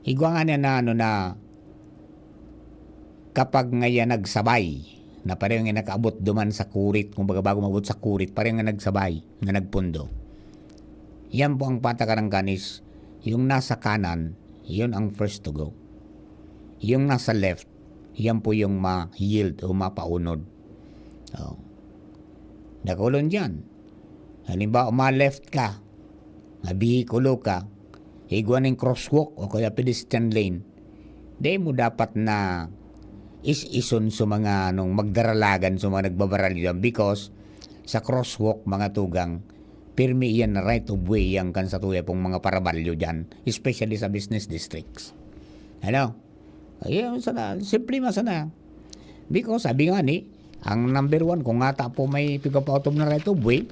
Igwa nga niya na, ano, na kapag nga yan nagsabay, na pareho nga nakaabot duman sa kurit, kumbaga bago maabot sa kurit, pareho nga nagsabay, na nagpundo. Yan po ang patakaran kan is, yung nasa kanan, yun ang first to go. Yung nasa left, yan po yung ma-yield o mapaunod. Oh. Dakulon dyan. Halimbawa, ma-left ka, mabihikulo ka, igwa ning crosswalk o kaya pedestrian lane, di mo dapat na is-ison sa mga, anong, magdaralagan sa mga nagbabaralyo dyan, because sa crosswalk, mga tugang, pirmi iyan na right of way yan kan sa tuya pong mga parabalyo dyan, especially sa business districts. Ano? Ayun, sana, simple man sana. Because, sabi nga ni, ang number one, kung ngata po may pigpapautob na right of way,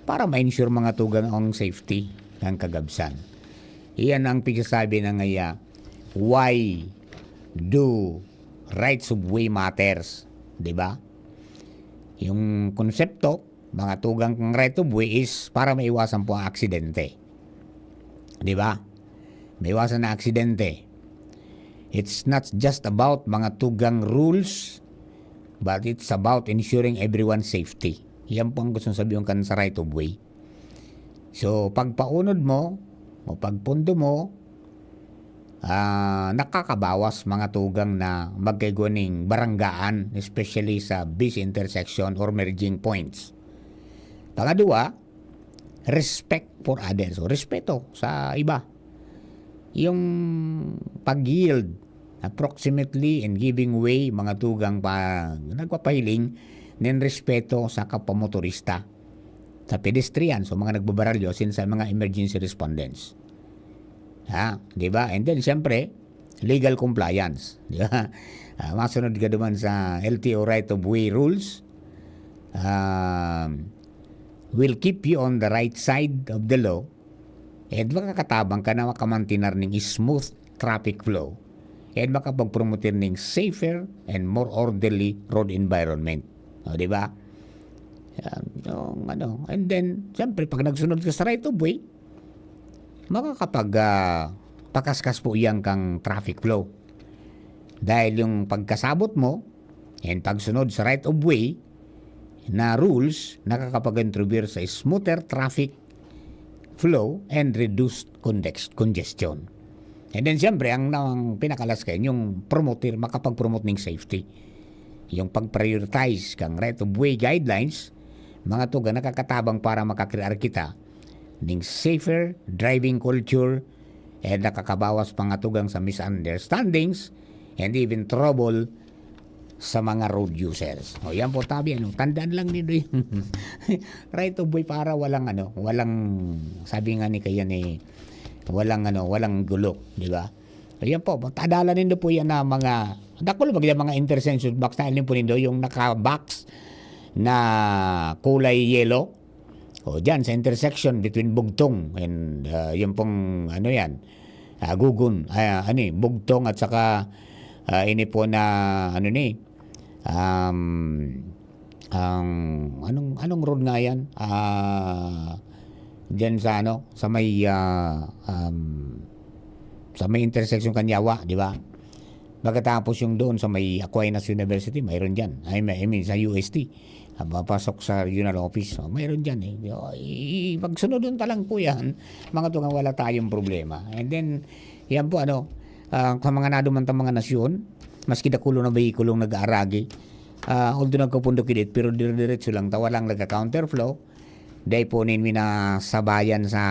para ma-ensure, mga tugang, ang safety ng kagabsan. Iyan ang pigsasabi na ngaya, why do rights of way matters? Di ba? Yung konsepto, mga tugang, ng right of way is para maiwasan po ang aksidente. Di ba? Maiwasan ang aksidente. It's not just about, mga tugang, rules, but it's about ensuring everyone's safety. Yan po ang gustong sabihin kan sa right of way. So, pagpaunod mo o pagpundo mo, ah, nakakabawas, mga tugang, na magkaigwa ning baranggaan, especially sa busy intersection or merging points. Pangadwa, respect for others. So, respeto sa iba. Yung pag-yield approximately and giving way, mga tugang, pa nagpapahiling nin respeto sa kapwa motorista, sa pedestrian, sa mga nagbabaralyo, asin sa mga emergency respondents. Ha? Di ba? And then, siyempre, legal compliance. Di ba? Ah, masunod ka duman sa L T O right of way rules. Um, will keep you on the right side of the law. And makakatabang ka na makamantinar ning smooth traffic flow. And makapag-promote ning safer and more orderly road environment. O, di ba? Yan, yung ano. And then, siyempre, pag nagsunod ka sa right of way, makakapag, ah, pakaskas po iyan kang traffic flow. Dahil yung pagkasabot mo and pagsunod sa right of way na rules, nakakapag-contribute sa smoother traffic flow and reduced condex-, congestion. And then, siyempre, ang, ang pinakalas kayo, yung promoter, makapag-promote ning safety. Yung pag-prioritize kang right of way guidelines, mga tugang, nakakatabang para makakrear kita ning safer driving culture, and nakakabawas, mga tugang, sa misunderstandings and even trouble sa mga road users. O, yan po, tabi, ano, tandaan lang nindo yun. Right of way para walang, ano, walang, sabi nga ni kaya ni, walang, ano, walang gulo, di ba? So, yan po, tadalan nindo po yan na mga, dakul ba yan mga intersection box na, alam po nindo, yung naka-box na kulay yellow. O, dyan sa intersection between Bugtong and, ah, yung pong, ano yan, ah, Gugun, ah, ano eh, Bugtong at saka, ah, ini po na, ano ni, um, ang, anong, anong road nga yan? Ah, dyan sa ano, sa may, ah, um, sa may intersection Kanyawa, di ba? Pagkatapos yung doon sa may Aquinas University, mayroon dyan. I mean, I mean, sa U S T. Ah, papasok sa regional office. Oh, mayroon dyan eh. Oh, i-, i-, pagsunodon ta lang po yan, mga tugang, wala tayong problema. And then, yan po ano, ah, sa mga naduman ta mga nasyon, maski dakulo na behikulong nag-aaragi, ah, although nagkapundok-idit, pero dire-diretso lang ta, walang nagka-counterflow. Dai po nin minasabayan sa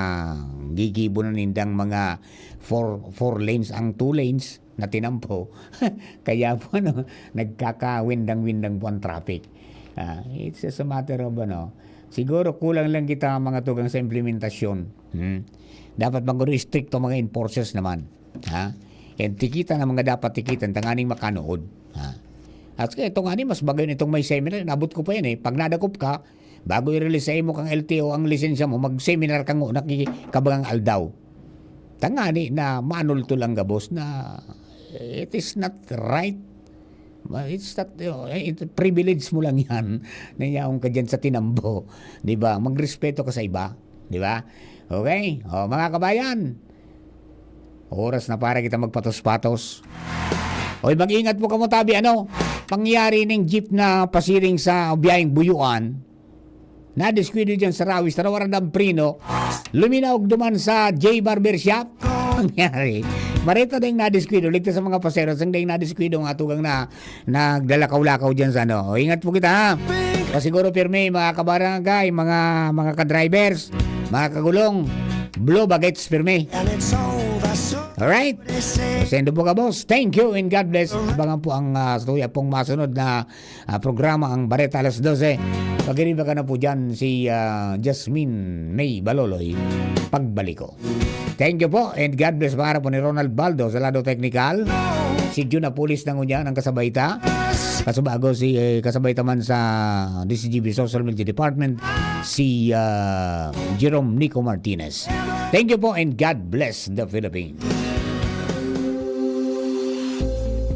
gigibo na nindang mga four, four lanes ang two lanes na tinampo. Kaya po, ano, nagkakawindang-windang po ang traffic. Ah, it's just a matter of, ano, siguro kulang lang kita, mga tugang, sa implementasyon. Hmm. Dapat maging istrikto mga enforcers naman. Ha? And tikita na mga dapat tikitan, tanganing makanood. Ha? At kaya ito nga ni, mas bagay nitong may seminar, nabot ko pa yan eh. Pag nadakop ka, bago i-release sa imo kang L T O ang lisensya mo, mag-seminar ka nguna ki-, kabangang aldaw. Tangani na manultol ang gabos na it is not right. Ma-, it's not, you know, eh, it, privilege mo lang yan na yaon ka dyan sa tinambo. Di ba? Magrespeto ka sa iba. Di ba? Okay? O, mga kabayan, oras na para kita magpatos-patos. Oy, mag-ingat po kamo, tabi, ano? Pangyari ning jeep na pasiring sa biyaheng Buyuan, nadiskuido dyan sa Rawis, tarawaran ng prino, luminaog duman sa J Barber Shop. Nangyari. Marita ding nadiskuido, ligtas sa mga pasero, sang ding nadiskuido nga tugang na naglalakaw-lakaw dyan sa ano. O, ingat po kita, ha? Pasiguro pirmi, mga kabarangay, mga, mga ka-drivers, mga kagulong, blue bagets pirmi. Alright? Sendo po ka, boss. Thank you and God bless. Abangan po ang, ah, sa tuya pong masunod na, ah, programa, ang Bareta Alas Dose. Pag-iriba ka na po dyan, si, ah, Jasmine May Baloloy. Pagbalik ko. Thank you po and God bless. Pangarap po ni Ronald Baldo sa lado teknikal. Si Jun Apulis na ngunyan ang kasabay ta. Kasubago si, eh, kasabay ta man sa D C G B Social Media Department, si, ah, Jerome Nico Martinez. Thank you po and God bless the Philippines.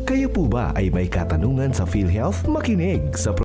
Kayo po ba ay may katanungan sa PhilHealth? Makinig sa